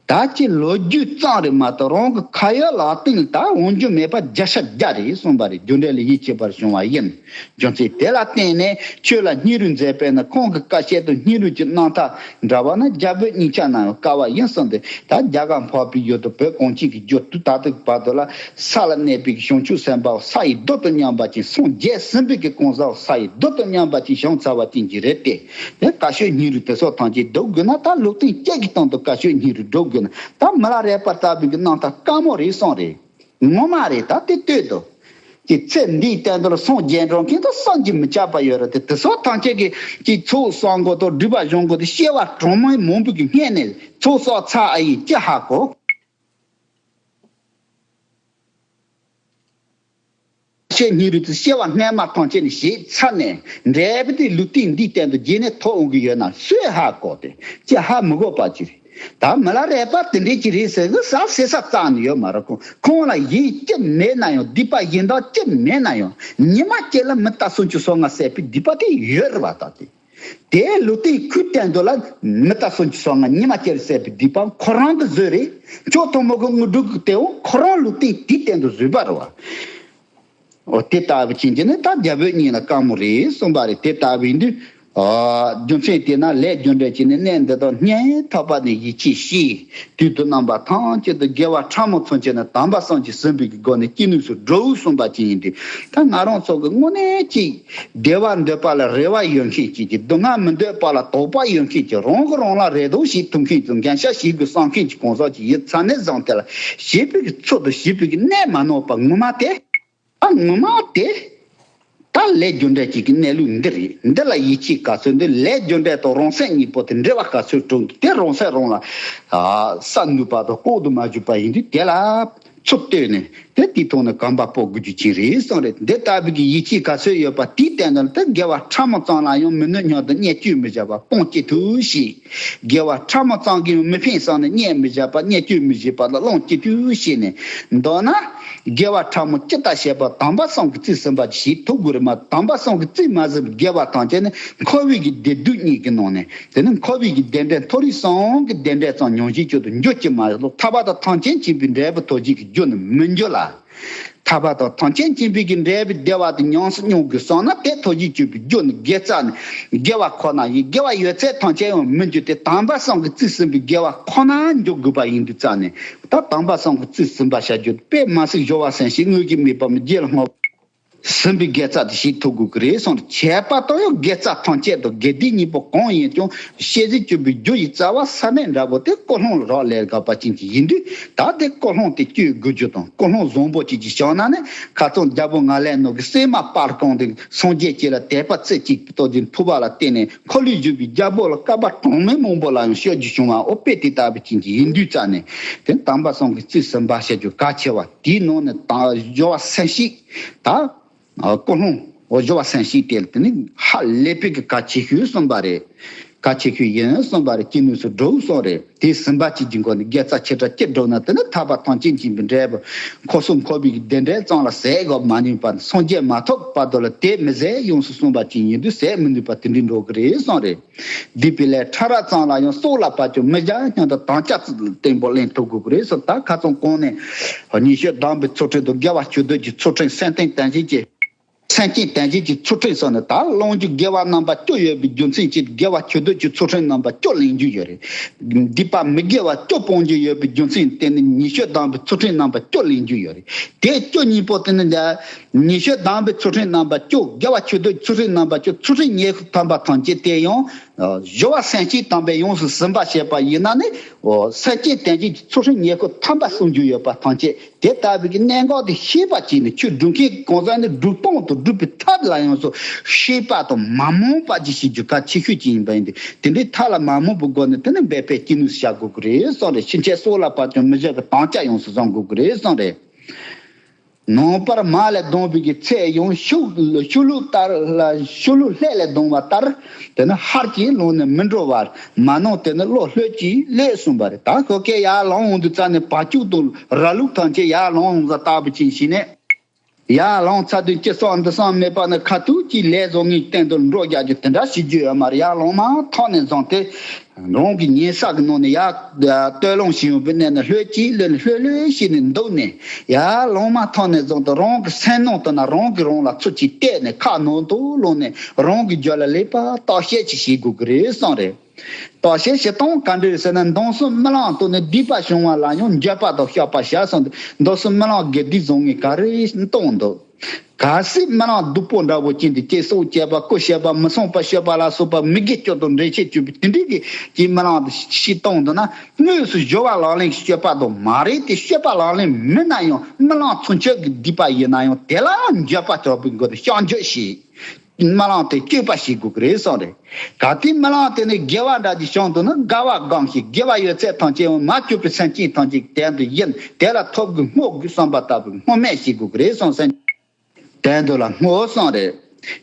ད་ཅི་ལོ་རྒྱུས་ཙམ་རེད་མ་གཏོགས་རང་གི་ཁ་ཡོད་ལག་སྟེང་ལ་ད་འོང་རྒྱུ་མེད་པ་བརྒྱ་ཆ་བརྒྱ་རེད་གསུངས་པ་རེད། རྒྱུ་འབྲས་ལ་ཡིད་ཆེས་པར་བྱུང་བ་ཡིན། རྒྱུ་མཚན་དེ་ལ་བརྟེན་ནས་ཆོས་ལ་སྙིང་རུས་མཛད་པས་ན་ཁོང་གི་དཀའ་སྤྱད་དུ་སྙིང་རུས་ཀྱི་རྣམ་ཐར་འདྲ་བ་ན་རྒྱ་བོད་གཉིས་ཆ་ན་ཡང་དཀའ་བ་ཡིན་གསུངས་ཏེ། ད་རྒྱ་གར་འཕགས་པའི་ཡུལ་དུ་བོད་གངས་ཅན་གྱི་རྒྱུད་དུ་ད་ལྟའི་བར་དུ་ལ་ས་ལ་གནས་པའི་བྱང་ཆུབ་སེམས་དཔའ་ས་ཡི་རྡུལ་དང་མཉམ་པ་ཅིག་སངས་རྒྱས་ཟིན་པའི་གི་གང་ཟག་ས་ཡི་རྡུལ་དང་མཉམ་པ་ཅིག་བྱུང་ཚར་བ་ཅན་གྱི་རེད་དེ། དེ་དཀའ་སྤྱད་སྙིང་རུས་དེ་སོགས་ཐམས་ཅད་སྒྲུབ་དགོས་ན་ད་ལུགས་མཐུན་སྤྱད་ཀྱི་སྟེང་དུ་དཀའ་སྤྱད་སྙིང་རུས་སྒྲུབ་དགོས་ན་ད་མི་ལ་རས་པ་ལྟ་བུའི་གི་རྣམ་ཐར་དཀའ་མོ་རེད་གསུངས་རེད། ངོ་མ་རེད། ད་དེ་ལྟོས་དོ། ཀྱི་ཚེ་འདིའི་སྟེང་དུ་ལ་སངས་རྒྱས་འགྲོ་མཁན་དང་བསམ་གྱིས་མི་ཁྱབ་པ་ཡོད་རེད་དེ། དེ་སོགས་ཐམས་ཅད་ཀྱི་ཀྱི་ཚོགས་བསགས་དགོས་དང་སྒྲིབ་པ་སྦྱོང་དགོས་དེ། སྐྱེ་བ་གྲངས་མེད་མང་པོ་གི་སྔོན་ནས་ཚོགས་བསགས་ཚར་ཨ་ཡིན་ཅི་ཧ་གོ། ཆོས་ཉིད་རུ་དུ་སྐྱེ་བ་སྔ་མ་ཐམས་ཅད་ནས་བྱས་ཚར་ནས་འབྲས་བུ་དེ་ལུས་རྟེན་འདིའི་སྟེང་དུ་རྗེས་ནས་ཐོབ་འོང་གི་ཡོད་ན་སུས་ཧ་གོ་སྟེ་ཅི་ཧ་མི་གོ་པ་ཅི་རེད། ད་མི་ལ་རས་པ་དེ་འདྲས་ཅི་རེད་ཟེར་གི་ཟ་ཟེར་ས་རྩ་ནས་ཡོད་མ་རེད། ཁོང་ཁོང་ལ་ཡིད་ཅི་མེད་ན་ཡང་སྡིག་པ་གཞན་དག་ཅི་མེད་ན་ཡང་ཉི་མ་གཅིག་ལ་མི་རྟག་སུན་ཅི་སོ་ང་ཟེར་བའི་སྡིག་པ་དེ་ཡོད་རེད་བ། ད་དེ་དེའི་ལུས་རྟེན་ཁུར་སྟེང་དུ་ལ་མི་རྟག་སུན་ཅི་སོ་ང་ཉི་མ་གཅིག་ཟེར་བའི་སྡིག་པ་ཁོ་རང་གི་བཟོས་རེད། ཅོ་ཐོ་མོ་གི་དངོས་གྲུབ་ཀྱི་དེའོ་ཁོ་རང་ལུས་རྟེན་དེའི་སྟེང་དུ་བཟོས་པ་རེད་བ། འོ་དེ་ལྟ་བུ་ཅན་གྱི་ནི་ད་རྒྱ་བོད་གཉིས་ལ་དཀའ་མོ་རེད་གསུངས་པ་རེད། དེ་ལྟ་བུ་ཡིན་དུས། ཨ། རྒྱུ་མཚན་དེས་ན་ལས་རྒྱུ་འབྲས་ཀྱི་ནི་གནས་འདི་དག་སྙིང་ཐག་པ་ནས་ཡིད་ཆེས་ཤིག་དུས་དུ་རྣམ་པ་ཐམས་ཅད་དུ་དགེ་བ་ཕྲ་མོ་ཚུན་ཆད་ནི་དམ་པ་སངས་རྒྱས་ཟིན་པའི་སྒོ་ནས་ཅི་ནུས་སུ་འགྲོ་གསུངས་པ་ཅན་ཡིན་དུས། ད་ང་རང་ཚོ་གི་དངོས་གནས་ཀྱི་བདེ་བ་འདོད་པ་ལ་རེ་བ་ཡོད་མཁན་ཅིག་གི་སྡུག་བསྔལ་མི་འདོད་པ་ལ་དོགས་པ་ཡོད་མཁན་ཅིག་རང་གི་རང་ལ་རེ་དོགས་བྱེད་ཐུབ་མཁན་ཚོ་འགན་ཤ་ཞིག་དགོས་བསམ་མཁན་གྱི་གང་ཟག་ཅིག་ཡིན་ཙང་ནས་བཟུང་དེ་ལ་བྱིས་པའི་ཚུལ་དུ་བྱིས་པའི་གནས་མ་ནོར་པ་ངོ་མ་དེ། ད་ངོ་མ་དེ། ད་ལས་རྒྱུ་འབྲས་ཅིག་གི་གནས་ལུགས་འདི་རེད། འདི་ལ་ཡིད་ཆེས་ག་ཚོད་འདི་ལས་རྒྱུ་འབྲས་དང་རང་སེམས་གཉིས་པོ་དེ་འབྲེལ་བ་ག་ཚོད་གྲུབ་འདུག་དེ་རང་སེམས་རང་ལ་ཨ་བསམ་ནུས་པ་དང་ལྐོག་ཏུ་མ་གྱུར་པ་ཡིན་དུས་དེ་ལ་ཚུར་ལྟོས་ནས་དེ་དེའི་ཐོག་ནས་གོམ་པ་སྤོ་དགོས་རྒྱུ་ཅིག་རེད་གསུངས་རེད། འདི་ལྟ་བུ་གི་ཡིད་ཆེས་ག་ཚོད་ཡོད་པ་དེའི་སྟེང་དུ་དེ་དགེ་བ་ཕྲ་མོ་ཙམ་ལ་ཡང་མི་ནུས་སྙམ་དུ་བརྙས་བཅོས་མི་བྱ་བར་སྤོང་ཅི་ཐུབ་ཤིག་དགེ་བ་ཕྲ་མོ་ཙམ་གྱིས་མི་ཕན་བསམ་ནས་བརྙས་མི་བྱ་བར་བརྙས་བཅོས་མི་བྱེད་པ་ལ་སློང་ཅི་ཐུབ་བྱས་ནས་མདོར་ན། དགེ་བ་ཕྲ་མོ་ཅི་ལྟར་བྱས་པ་དམ་པ་སངས་རྒྱས་ཀྱིས་གཙོས་ཟིན་པ་ཞིག་ཐུབ་དགོས་རེད་མ། དམ་པ་སངས་རྒྱས་ཀྱིས་གཙོས་མ་ཟིན་པའི་དགེ་བ་ཐམས་ཅད་ནི་འཁོར་བའི་གི་བདེ་སྡུག་གཉིས་ཀྱི་ནང་ནས་དེ་ནི་འཁོར་བའི་གི་བདེ་འབྲས་མཐོ་རིས་གསུམ་གྱི་བདེ་འབྲས་ཙམ་མྱོང་བྱེད་ཅིག་ཏུ་འགྱུར་གྱི་མ་རེད། ཐར་པ་དང་ཐམས་ཅད་མཁྱེན་པའི་འབྲས་བུ་ཐོབ་བྱེད་ཀྱི་རྒྱུ་ནི་མི་འགྱུར་ལ། ཐར་པ་དང་ཐམས་ཅད་མཁྱེན་པའི་གི་འབྲས་བུ་བདེ་བ་དེ་ཉམས་སུ་མྱོང་དགོས་བསམ་ན་དེ་ཐོབ་བྱེད་ཅིག་པའི་རྒྱུ་ནི་དགེ་རྩ་ནི་དགེ་བ་ཁོ་ན་ཡིན། དགེ་བ་ཡོད་ཚད་ཐམས་ཅད་ཡང་མི་འགྱུར་ཏེ་དམ་པ་སངས་རྒྱས་ཀྱིས་གཙོས་ཟིན་པའི་དགེ་བ་ཁོ་ན་འཇོག་དགོས་པ་ཡིན་དུས་ཙང་ནས་ད་དམ་པ་སངས་རྒྱས་ཀྱིས་གཙོས་ཟིན་པ་བྱ་རྒྱུ་དཔེ་མ་སྲིད་སྦྱོར་བ་སེམས་བསྐྱེད་དངོས་ཀྱི་མེད་པ་མི་རྒྱལ་ལ་བསྔགས་ཟིན་པའི་དགེ་རྩ་དེ་ཞིག་ཐོབ་དགོས་ཀྱི་རེད་གསུངས་རེད། ཁྱད་པར་དུ་ཡང་དགེ་རྩ་ཐམས་ཅད་དང་དགེ་སྡིག་གཉིས་པོ་གང་ཡིན་ཀྱང་ཤེས་བྱེད་སྤྱོད་པའི་རྒྱུ་ཡི་རྩ་བ་ས་གནས་འདྲ་པོ་དེ་ཀུན་སློང་ལ་རག་ལས་དགོས་པ་ཅན་གྱི་ཡིན་དུས། ད་དེ་ཀུན་སློང་དེ་བཅོས་དགོས་རྒྱུ་དང་ཀུན་སློང་བཟང་པོ་ཅིག་གིས་བྱུང་ན་ནི་ཁ་སང་རྒྱལ་པོ་ང་ལས་ནོ་གི་སྲས་མ་སྤར་གང་དེ་སངས་རྒྱས་ཀྱིས་ལ་དད་པ་རྩེ་གཅིག་ཏུ་དེ་ཐུབ་པ་ལ་བརྟེན་ནས་འཁོར་ལོས་སྒྱུར་བའི་རྒྱལ་པོ་ལ་བསྐལ་པ་གྲངས་མེད་མང་པོ་ལ་ཡང་སྤྱོད་རྒྱུ་བྱུང་བ་འོ་དཔེ་དེ་ལྟ་བུ་ཅན་གྱི་ཡིན་དུས་ཙང་ནས་དེ་དམ་པ་སངས་རྒྱས་ཀྱིས་གཙོས་ཟིན་པ་བྱ་རྒྱུ་གལ་ཆེ་བ་དེའི་ནང་ནས་དང་སྦྱོར་བ་སེམས་བསྐྱེད་ད། ཨ། ཀུན་སློང་འོ་སྦྱོར་བ་སེམས་བསྐྱེད་དེ་དེ་ནི་ཧ་ལས་པའི་གི་གལ་ཆེ་ཤོས་གསུངས་པ་རེད། གལ་ཆེ་ཤོས་ཡིན་གསུངས་པ་རེད། ཅི་ནུས་སུ་སྒྲུབ་གསུངས་རེད། དེ་ཟིན་པ་ཅིག་གི་སྒོ་ནས་དགེ་རྩ་ཆེ་ཕྲ་ཅི་སྒྲུབ་ན་དེ་ནི་ཐར་པ་ཐམས་ཅད་མཁྱེན་པའི་འབྲས་བུ་འཁོར་གསུམ་འཁོར་བའི་གི་བདེ་འབྲས་ཙམ་ལ་ཟད་དགོས་མ་ནུས་པ་སངས་རྒྱས་མ་ཐོབ་བར་དུ་ལ་དེ་མི་ཟད་ཡོངས་སུ་བསྲུངས་པ་ཅིག་ཡིན་དུས་ཟད་མི་ནུས་པ་དེ་འདྲའི་འགྲོ་གི་རེད་གསུངས་རེད། སྡིག་པའི་ལས་ཕྲ་རགས་ཙམ་ལ་ཡང་སྲོག་ལ་བབ་ཀྱང་མི་བྱ་སྙམ་དུ་དམ་བཅའ་བརྟན་པོ་ལེན་ཐུབ་དགོས་ཀྱི་རེད་གསུངས། ད་ཁ་སང་གོང་ནས་ཉི་ཤུ་དམ་པའི་ཚུལ་ཁྲིམས་དང་དགེ་བ་ཆོས་སྡུད་ཀྱི་ཚུལ་ཁྲིམས་སེམས་ཅན་དོན་བྱེད་ཀྱི་སེམས་ཅན་དོན་བྱེད་ཀྱི་ཚུལ་ཁྲིམས་སོགས་ནི་ད་བླང་རྒྱུ་དགེ་བ་རྣམ་པ་བཅུ་ཡོད་པའི་རྒྱུ་མཚན་གྱིས་དགེ་བ་ཆོས་སྡུད་ཀྱི་ཚུལ་ཁྲིམས་རྣམ་པ་བཅུ་ལེན་རྒྱུ་ཡོད་རེད། སྡིག་པ་མི་དགེ་བ་བཅུ་སྤོང་རྒྱུ་ཡོད་པའི་རྒྱུ་མཚན་དེ་ནི་ཉི་ཤུ་དམ་པའི་ཚུལ་ཁྲིམས་རྣམ་པ་བཅུ་ལེན་རྒྱུ་ཡོད་རེད། དེ་བཅུ་གཉིས་པོ་དེ་ནི་ཉི་ཤུ་དམ་པའི་ཚུལ་ཁྲིམས་རྣམ་པ་བཅུ་དགེ་བ་ཆོས་སྡུད་ཀྱི་ཚུལ་ཁྲིམས་རྣམ་པ་བཅུ་ཚུལ་ཁྲིམས་ཉེར་དགུ་ཐམ་པ་ཐམས་ཅད་དེ་ཡང་། སྦྱོར་བ་སེམས་བསྐྱེད་དམ་པས་ཡོངས་སུ་ཟིན་པར་བྱེད་པ་ཡིན་ན་ནི། སེམས་ཅན་དོན་བྱེད་ཀྱི་ཚུལ་ཁྲིམས་ཉེར་དགུ་ཐམ་པ་བསྲུང་རྒྱུ་ཡོད་པ་ཐམས་ཅད་དེ་ལྟ་བུའི་གི་གནད་འགག་དེ་ཤེས་པ་བྱས་ནས་ཆོས་སྒྲུབ་མཁན་གང་ཟག་ནི་སྒྲུབ་སྟངས་དང་སྒྲུབ་པའི་ཐབས་ལ་ཡོངས་སུ་ཤེས་པ་དང་མ་རྨོངས་པ་ཅིག་བྱེད་རྒྱུ་གལ་ཆེ་ཤོས་ཅིག་ཡིན་པ་ཡིན་ཏེ། དེ་འདྲའི་ཐབས་ལ་མ་རྨོངས་པའི་སྒོ་ནས་དེ་ནི་འབད་པས་ཅི་ནུས་སུ་བྱ་དགོས་ཀྱི་རེད་གསུངས་རེད། ཕྱིན་ཆད་སྲོག་ལ་བབ་ཀྱང་མི་བྱ་གི་དམ་བཅའ་ཡོངས་སུ་བཟུང་དགོས་ཀྱི་རེད་གསུངས་རེད། ནངས་པར་མ་ལས་ལྡང་བའི་གི་ཚེ་ཡང་ཤུག་ཤུག་ལུག་ལྟར་ལ་ཤུག་ལུག་ལྷས་ལས་ལྡང་བ་ལྟར། དེ་ནི་ཧར་གྱིས་ལངས་ནས་མི་འགྲོ་བར་མ་གནང་། དེ་ནི་བློ་ལྷོད་ཀྱིས་ལས་གསུངས་པ་རེད། ད་ཁོ་སྐད་ཡར་ལངས་འོང་དུས་ཙ་ནས་བ་ཕྱུགས་དང་ར་ལུག་ཐམས་ཅད་ཡར་ལངས་འོང་ས་ལྟ་བུ་ཅན་ཞིག་ནས། ཡར་ལངས་ཚར་དུས་ཅི་བསམ་འདི་བསམ་མེད་པ་ནི་ཁ་ཐུག་གིས་ལས་བཟོ་ངེས་སྟེང་དུ་འགྲོ་རྒྱག་རྒྱུ་དེ་འདྲ་ཞིག་རྒྱུ་ཡོད་མ་རེད། ཡར་ལངས་མ་ཐག་ནས་བཟུང་སྟེ། རང་གི་ཉལ་ས་གི་ནང་ནས་ཡར་སྟོད་ལུང་ཞིག་ཡོང་བའི་གནས་ན་ལྷོད་ཀྱིས་ལོས་ནས་ལྷོད་ལྷོད་བྱས་ནས་འདུག་ནས། ཡར་ལངས་མ་ཐག་ནས་བཟུང་སྟེ་རང་གི་སེམས་ནང་དུ་ན་རང་གིས་རང་ལ་ཚུར་ཅིག་བལྟས་ནས་ཁ་ནང་དུ་ལོག་ནས་རང་གི་རྒྱུད་ལ་ལེགས་པར་བརྟག་དཔྱད་ཅིག་བྱེད་དགོས་ཀྱི་རེད་གསུངས་རེད། བརྟག་དཔྱད་བྱེད་སྟངས་ག་འདྲ་རེད་ཟེར་ན། མདང་སུ་རྨི་ལམ་དུ་ནི་སྡིག་པ་བྱུང་བ་ལ་ཡང་འགྱོད་པ་དང་བཤགས་པ་བྱ་གསུངས་ཏེ། མདང་སུ་རྨི་ལམ་དགེ་སྡིག་བཟང་ངན་ག་རེ་མཐོང་འདུག་གལ་སྲིད་རྨི་ལམ་སྡུག་པོ་འདྲ་བོ་ཅན་དེ་སྐྱེ་སྲོག་བཅད་པ་རྐུ་བྱེད་པ་མི་སྲུང་བ་བཤོས་པ་ལ་སོགས་པ་མི་དགེ་བཅུ་དང་འགྲེལ་བཤད་བཅུ་པའི་དེ་འདྲའི་གི་ཀྱི་རྨི་ལམ་དེ་ཤི་གཏོང་འདུག་ན། དངོས་སུ་སྦྱོར་བ་ལག་ལེན་བཤོས་པ་དང་མ་རེད་དེ་བཤོས་པ་ལག་ལེན་མིན་ན་ཡང་རྨི་ལམ་ཚུན་ཆད་ཀྱི་སྡིག་པ་ཡིན་ན་ཡང་དེ་ལའང་འགྱོད་པ་དྲག་པོའི་སྒོ་ནས་བཤགས་འགྱོད་བྱེད། རྨི་ལམ་དེ་བཅོས་པ་བྱེད་དགོས་ཀྱི་རེད་གསུངས་རེད། གལ་ཏེ་རྨི་ལམ་དེ་ནི་དགེ་བ་འདྲ་ཅིག་བྱུང་འདུག་ན་དགའ་བ་སྒོམ་ཞིང་དགེ་བ་ཡོད་ཚད་ཐམས་ཅད་ཡང་མར་གྱུར་པའི་སེམས་ཅན་ཐམས་ཅད་ཀྱི་དོན་དུ་ཡིན། དེ་ལ་ཐོབ་དགོས་བསྔོ་དགོས་བསམ་པ་ལྟ་བུའི་བསྔོ་སྨོན་བྱེད་དགོས་ཀྱི་རེད་གསུངས་སེམས་དོན་དུ་ལ་བསྔོ་གསུངས་རེད།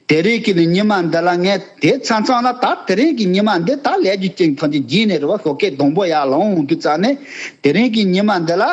དེ་རིང་གི་ནི་ཉི་མ་འདི་ལ་ངས་དེ་མཚམས་མཚམས་ལ་ད་དེ་རིང་གི་ཉི་མ་འདི་ད་ལས་རྒྱུ་རྐྱེན་ཐམས་ཅད་རྗེས་ནས་རེད་བ། ཞོགས་ཀས་སྡོང་པོ་ཡར་ལོངས་འོང་དུས་ཙ་ནས་དེ་རིང་གི་ཉི་མ་འདི་ལ།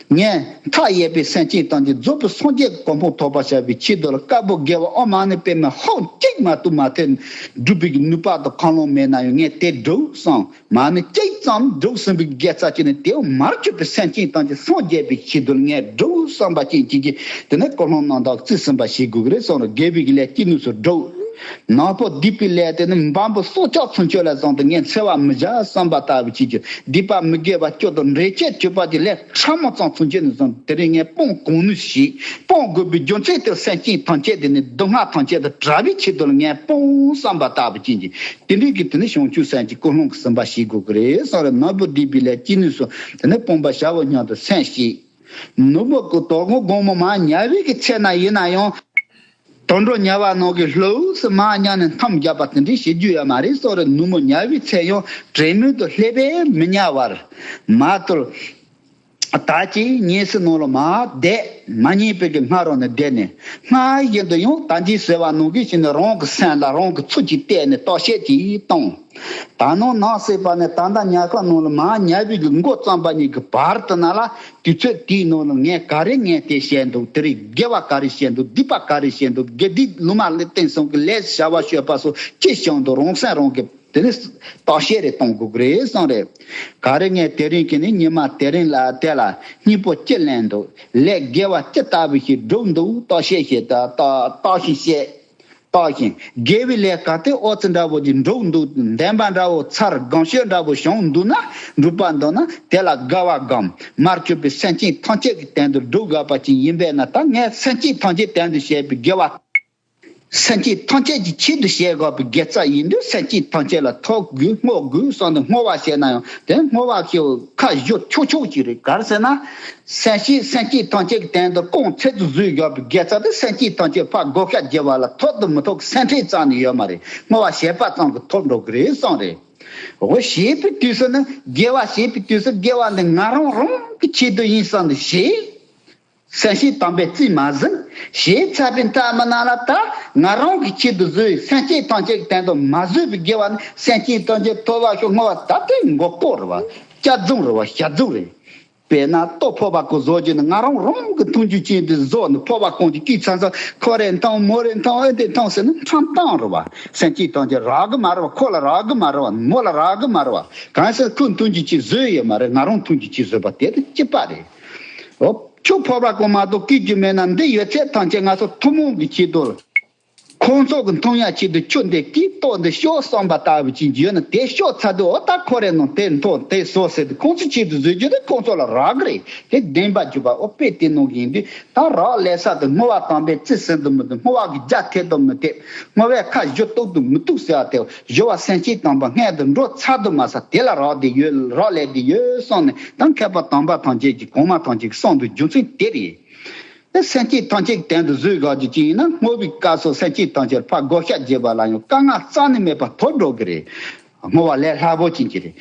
ངས་མཐའ་ཡས་པའི་སེམས་ཅན་ཐམས་ཅད་རྫོགས་པའི་སངས་རྒྱས་ཀྱི་གོ་འཕང་ཐོབ་པར་བྱ་བའི་ཆེད་དུ་ལ་བཀའ་པོད་དགེ་བ་ཨོཾ་མ་ཎི་པདྨེ་ཧཱུྃ་གཅིག་མ་གཏོགས་མ་ཐོན་སྒྲུབ་པའི་ནུས་པ་དང་ཁ་ལོང་མེད་ན་ཡང་ངས་དེ་སྒྲུབ་བསམ། མ་ཎི་གཅིག་ཙམ་སྒྲུབ་ཟིན་པའི་དགེ་རྩ་ཅིག་ནི་དེའུ་མར་གྱུར་པའི་སེམས་ཅན་ཐམས་ཅད་སངས་རྒྱས་པའི་ཆེད་དུ་ངས་སྒྲུབ་བསམ་པ་ཅན་གཅིག་གིས་དེ་ནས་ཀུན་སློང་རྣམ་དག་རྩིས་ཟིན་པ་ཞིག་དགོས་ཀྱི་རེད་གསུངས་རེད། དགེ་བའི་ལས་ཅི་ནུས་སུ་སྒྲུབ། ནག་པོ་སྡིག་པའི་ལས་དེ་ནི་འབའ་འབུ་སྲོག་ཆགས་ཚུན་ཆད་ལ་བཟུང་སྟེ་ངས་འཚེ་བ་མི་བྱ་བསམ་པ་ལྟ་བུ་བྱེད་ཀྱི། སྡིག་པ་མི་དགེ་བ་བཅུ་དང་འགྲེལ་བྱེད་བཅུ་པ་དེ་ལས་ཕྲ་མོ་ཙམ་ཚུན་ཆད་ནས་བཟུང་དེ་རིང་ངས་སྤོང་གང་ནུས་ཤིག། སྤོང་དགོས་པའི་རྒྱུ་མཚན་དེ་སེམས་ཅན་ཐམས་ཅད་དེ་ནི་སྡུག་བསྔལ་ཐམས་ཅད་དུ་བྲལ་བའི་ཆེད་དུ་ལ་ངས་སྤོང་བསམ་པ་ལྟ་བུ་བྱེད་ཀྱི། དེ་འདྲའི་གི་དེ་ནི་བྱང་ཆུབ་སེམས་ཀྱི་ཀུན་སློང་གི་ཟིན་པ་ཞིག་དགོས་ཀྱི་རེད་གསུངས་རེད། ནག་པོ་སྡིག་པའི་ལས་ཅི་ནུས་སུ་དེ་ནི་སྤོང་བར་བྱའོ་སྙམ་དུ་སེམས་བསྐྱེད། ནུབ་མོ་གི་དོ་དགོང་དགོང་མོ་མར་ཉལ་བའི་གི་ཚེ་ན་ཡིན་ན་ཡང་། དུད་འགྲོ་ཉལ་བ་ནང་གི་ལྷོད་སུ་མར་ཉལ་ནས་འཐམ་རྒྱག་པ་དེ་འདྲའི་བྱེད་རྒྱུ་ཡོད་མ་རེད་གསུངས་རེད། ནུབ་མོ་ཉལ་བའི་ཚེ་ཡང་དྲན་མོས་དུ་ལྷོད་པས་མི་ཉལ་བར། མ་གཏོགས། ད་ཅི་ཉལ་སའི་ནང་ལ་མར་བསྡད། མ་ཉལ་བའི་གི་སྔ་རོལ་ནས་བསྡད་ནས་སྔར་བཞིན་དུ་ཡང་ད་ཅི་ཟེར་བ་ནང་བཞིན་བྱས་ནས་རང་གི་སེམས་ལ་རང་གི་ཚུལ་གྱིས་བལྟས་ནས་བརྟག་དཔྱད་ཅིག་བཏང་། ད་ནང་ནང་ཟེར་བ་ནས་ད་ལྟ་ཉལ་ཁང་ནང་ལ་མར་ཉལ་བའི་གི་མགོ་བརྩམས་པ་ཉིད་ཀྱི་བར་དུ་ན་ལ་དུས་ཚོད་དེའི་ནང་ལ་ངས་ག་རེ་ངས་དེ་བཤད་འདུག། དེ་རིང་དགེ་བ་ག་རེ་བཤད་འདུག། སྡིག་པ་ག་རེ་བཤད་འདུག། དགེ་སྡིག་ལུང་མ་ལས་བསྟན་སོང་གི་ལས་བྱ་བ་བཤོས་པ་སོགས་ཅི་བྱུང་འདུག། རང་སེམས་རང་གི་དེ་ནི་བརྟག་དཔྱད་རེ་གཏོང་དགོས་ཀྱི་རེད་གསུངས་རེད། ག་རེ་ངས་དེ་རིང་གི་ནི་ཉི་མ་དེ་རིང་ལ་དེ་ལ་སྙིང་པོ་ཅི་ལེན་འདུག། ལས་དགེ་བ་ཅི་ལྟ་བུ་ཞིག་བསྒྲུབས་འདུག། བརྟག་དཔྱད་བྱེད་ད་བརྟག་བརྟག་ཞིང་དཔྱད། བརྟག་ཞིང་དགེ་བའི་ལས་ག་དེ་ཨོ་ཙི་འདྲ་བོ་ཅིག་འགྲུབ་འདུག། འདོན་པ་འདྲ་བོ་ཚར་སྒོམ་སྤྱོད་འདྲ་བོ་བྱུང་འདུག་ན། འགྲུབ་པ་འདུག་ན་དེ་ལ་དགའ་བ་སྒོམ། མར་གྱུར་པའི་སེམས་ཅན་ཐམས་ཅད་ཀྱི་དོན་དུ་སྒྲུབ་དགོས་པ་ཅིག་ཡིན་པས་ན། ད་ངས་སེམས་ཅན་ཐམས་ཅད་དོན་དུ་བྱས་པའི་དགེ་བ། སེམས་ཅན་ཐམས་ཅད་ཀྱི་ཆེད་དུ་བྱེད་དགོས་པའི་དགེ་རྩ་ཡིན་དུས་སེམས་ཅན་ཐམས་ཅད་ལ་ཐོབ་དགོས་བསྔོ་དགོས་བསམ་དུ་བསྔོ་བ་བྱས་ན་ཡང་དེ་བསྔོ་བ་ཞེས་ཁ་བཞུ་ཆོག་ཆོག་ཅིག་རེད། ག་རེ་ཟེར་ན། སེམས་ཅན་སེམས་ཅན་ཐམས་ཅད་ཀྱི་དོན་དུ་སྐོང་ཚད་དུ་བཟོས་དགོས་པའི་དགེ་རྩ་དེ་སེམས་ཅན་ཐམས་ཅད་ཕར་བགོ་བཤའ་བརྒྱབ་པ་ལ་ཐོབ་དང་མི་ཐོབ་ཀྱི་སེམས་ཁྲལ་རྩ་ནས་ཡོད་མ་རེད། བསྔོ་བ་བྱས་པ་ཙམ་གྱིས་ཐོབ་འགྲོ་གི་རེད་བསམ་རེད། འོ་བྱེད་པའི་དུས་སུ་ནི་དགེ་བ་བྱེད་པའི་དུས་སུ་དགེ་བ་འདི་ང་རང་རང་གི་ཆེད་དུ་ཡིན་བསམ་སྟེ་བྱེད། སེམས་བསྐྱེད་དམ་པས་རྩིས་མ་ཟིན། བྱེད་ཚར་བའི་མཐའ་མ་ན་ལ་ད་ང་རང་གི་ཆེད་དུ་བཟོས། སེམས་ཅན་ཐམས་ཅད་ཀྱི་དོན་དུ་མ་བཟོས་པའི་དགེ་བ་ནི་སེམས་ཅན་ཐམས་ཅད་ཐོབ་པར་ཤོག། བསྔོ་བ་ད་དེ་མགོ་སྐོར་རེད་བ། སྐྱག་རྫུན་རེད་བ། ཞ་རྫུན་རེད། དཔེར་ན་ལྟོ་ཕོར་པ་གང་བཟོ་རྒྱུ་ནི་ང་རང་རང་གི་འཐུང་རྒྱུ་ཅན་དུ་བཟོས་ནས་ཕོར་པ་གང་ཅིག་དཀྱུས་ཚང་ཚང་ཁོ་རེ་འཐུང་མོ་རེ་འཐུང་ཨེ་དེ་འཐུང་ཟེར་ན་ཁྲམ་གཏོང་རེད་བ། སེམས་ཅན་ཐམས་ཅད་རག་གི་མ་རེད་བ། ཁོ་ལ་རག་གི་མ་རེད་བ། མོ་ལ་རག་གི་མ་རེད་བ། གང་ཟེར་ཁོས་འཐུང་རྒྱུ་ཅིག་བཟོས་ཡོད་མ་རེད། ང་རང་འཐུང་རྒྱུ་ཅིག་བཟོས་པ་དེ་དང་གཅིག་པ་རེད། འོ། ཁྱོད་ཕོར་པ་གང་མ་གཏོགས་བསྐྱིས་རྒྱུ་མེད་ན་འདི་ཡོད་ཚད་ཐམས་ཅད་ང་ཚོ་ཐུན་མོང་གི་ཆེད་དུ། ཁོང་ཚོ་གི་འཐུང་ཡག་ཆེད་དུ་ཁྱོད་འདི་བསྐྱིས་ལྟོ་འདི་ཤོག་བསམ་པ་ལྟ་བུ་ཅིག་ཡོད་ན་དེ་ཤོག་ཚར་དུས་འོ་ད་ཁོ་རེ་ནང་དེ་འཐུང་དེ་བཟོ་ཟེར་དུས་ཁོང་ཚོ་ཆེད་དུ་བཟོས་རྒྱུ་དེ་ཁོང་ཚོ་ལ་རག་གི་རེད། དེ་བདེན་པ་འཇུག་པ་འོ་དཔེ་དེ་ནང་གི་ཡིན་དུས་ད་རག་ལས་ས་དེ་བསྔོ་བ་དམ་པས་རྩིས་ཟིན་དུ་མི་འདུག། བསྔོ་བ་གི་རྒྱ་ཐེབས་དུ་མི་ཐེབས། བསྔོ་བས་ཁ་བཞུ་གཏུག་ཏུ་མི་གཏུག་ཟེར་བ་དེ་བཞུ་བ་སེམས་བསྐྱེད་དམ་པ་སྔོན་དུ་འགྲོ་ཚར་དུ་མ་ཟ། དེ་ལ་རག་བསྡད་ཡོད། རག་ལས་བསྡད་ཡོད་གསུངས་ནས་ད་མཁས་པ་དམ་པ་ཐམས་ཅད་ཀྱིས་གོང་མ་ཐམས་ཅད་ཀྱིས་གསུངས་འདུག། རྒྱུ་མཚན་དེ་རེད། དེ་སེམས་བསྐྱེད་ཐམས་ཅད་ཀྱི་དོན་དུ་བཟོས་དགོས་རྒྱུ་ཅི་ཡིན་ན་བསྔོ་བའི་སྐབས་སུ་སེམས་བསྐྱེད་ཐམས་ཅད་ཕར་བགོ་བཤའ་བརྒྱབ་པ་ལ་ཡང་དཀའ་ངལ་རྩ་ནས་མེད་པ་ཐོབ་འགྲོ་གི་རེད། བསྔོ་བ་ལས་སླ་པོ་ཅན་གྱི་རེད།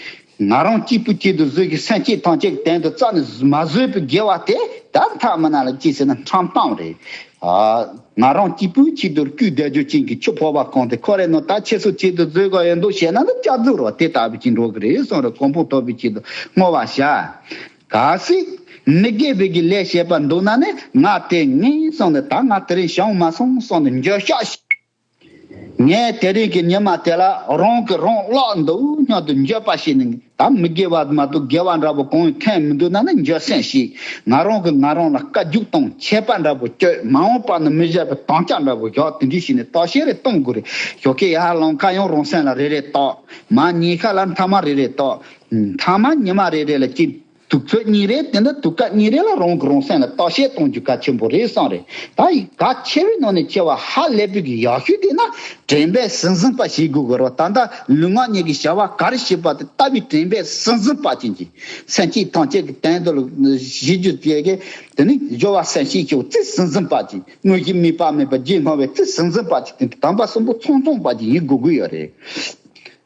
ང་རང་གཅིག་པུའི་ཆེད་དུ་བཟོས་ཀྱི་སེམས་བསྐྱེད་ཐམས་ཅད་ཀྱི་དོན་དུ་རྩ་ནས་མ་བཟོས་པའི་དགེ་བ་དེ་ད་མཐའ་མ་ན་ལ་ཅི་ཟེར་ན་ཁྲམ་གཏོང་རེད། ཨ། ང་རང་གཅིག་པུའི་ཆེད་དུ་བསྐྱིས་བསྡད་རྒྱུ་ཅན་གྱི་ཆུ་ཕོར་པ་གང་དེ་ཁོ་རེ་ནང་ད་ཁྱེད་ཚོ་ཆེད་དུ་བཟོས་དགོས་ཡོད་འདུག་བྱས་ན་ནི་སྐྱག་རྫུན་རེད་བ། དེ་ལྟ་བུ་ཅིག་འགྲོ་གི་རེད་གསུངས་རེད། གོ་འཕང་ཐོབ་པའི་ཆེད་དུ་བསྔོ་བ་བྱ། གལ་སྲིད་མི་དགེ་བའི་གི་ལས་བྱས་པ་འདུག་ན་ནི་ང་དེ་ངན་སོང་ནས་ད་ང་དེ་རིང་བྱུང་མ་སོང་སོང་ནས་འགྱོད་བཤགས་ཤིག། ངས་དེ་རིང་གི་ཉི་མ་དེ་ལ་རང་གིས་རང་བརླག་འདུག་སྙམ་དུ་འགྱོད་པ་བྱས་ནས་ད་མི་དགེ་བ་མ་གཏོགས་དགེ་བ་འདྲ་པོ་གང་ཡང་ཐོན་མི་འདུག་ན་ནི་འགྱོད་སེམས་ཤིག། ང་རང་གིས་ང་རང་ལ་བཀའ་བཀྱོན་དང་ཆད་པ་འདྲ་པོ་གཅོད། མ་འོངས་པ་ནི་མི་བཞག་པའི་དམ་བཅའ་འདྲ་པོ་བཞག། དེ་འདྲ་བྱས་ནས་བརྟག་དཔྱད་རེ་གཏོང་དགོས་རེད། ཞོགས་ཀས་ཡར་ལངས་ཁ་ཡང་རང་སེམས་ལ་རེ་རེ་བརྟག། མར་ཉལ་ཁ་ལ་མཐའ་མ་རེ་རེ་བརྟག། མཐའ་མ་ཉི་མ་རེ་རེ་ལ་གཅིག་དུས་ཚོད་གཉིས་རེ་དེ་འདྲ་དུས་སྐབས་གཉིས་རེ་ལ་རང་གི་རང་སེམས་ལ་བརྟག་དཔྱད་གཏོང་རྒྱུ་གལ་ཆེན་པོ་རེད་བསམ་རེད། ད་ཡི་གལ་ཆེ་བའི་ནང་ནས་ཆེ་བ་ཧ་ལས་པའི་གི་ཡག་ཤོས་དེ་ན་དྲན་པའི་ཟང་ཟིང་པ་ཞིག་དགོས་དགོས་རེད། ད་ལྟ་ལུས་ངག་ཡིད་གཉིས་ཀྱི་བྱ་བ་ག་རེ་བྱེད་པ་དེ་ལྟ་བུའི་དྲན་པའི་ཟང་ཟིང་པ་ཅན་གྱི་སེམས་ཅན་ཐམས་ཅད་ཀྱི་དོན་དུ་ལ་བྱེད་རྒྱུ་དེ་གི་དེ་ནི་སྦྱོར་བ་སེམས་བསྐྱེད་ཀྱི་ཙི་ཟང་ཟིང་པ་ཅན། དངོས་གཞི་དམིགས་པ་མེད་པ་རྗེས་སྨྲ་བའི་ཙི་ཟང་ཟིང་པ་ཅན་དེ་དམ་པ་གསུམ་པོ་ཚང་ཚང་པ་ཅན་ཡིན་དགོས་ཀྱི་ཡོད་རེད།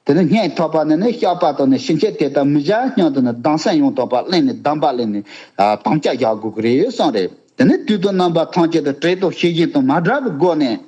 དེ་ནི་སྙིང་ཐག་པ་ནས་ནི་བཤགས་པ་དང་ནི་ཕྱིན་ཆད་དེ་ལྟར་མི་བྱ་སྙམ་དུ་ནི་སྡོམ་སེམས་ཡང་དག་པ་གླེང་ནས་སྡོམ་པ་གླེང་ནས་ཨ་དམ་བཅའ་བཞག་དགོས་ཀྱི་རེད་བསམ་རེད། དེ་ནི་དུས་དང་རྣམ་པ་ཐམས་ཅད་དུ་དྲན་དང་ཤེས་བཞིན་དང་མ་བྲལ་བའི་སྒོ་ནས་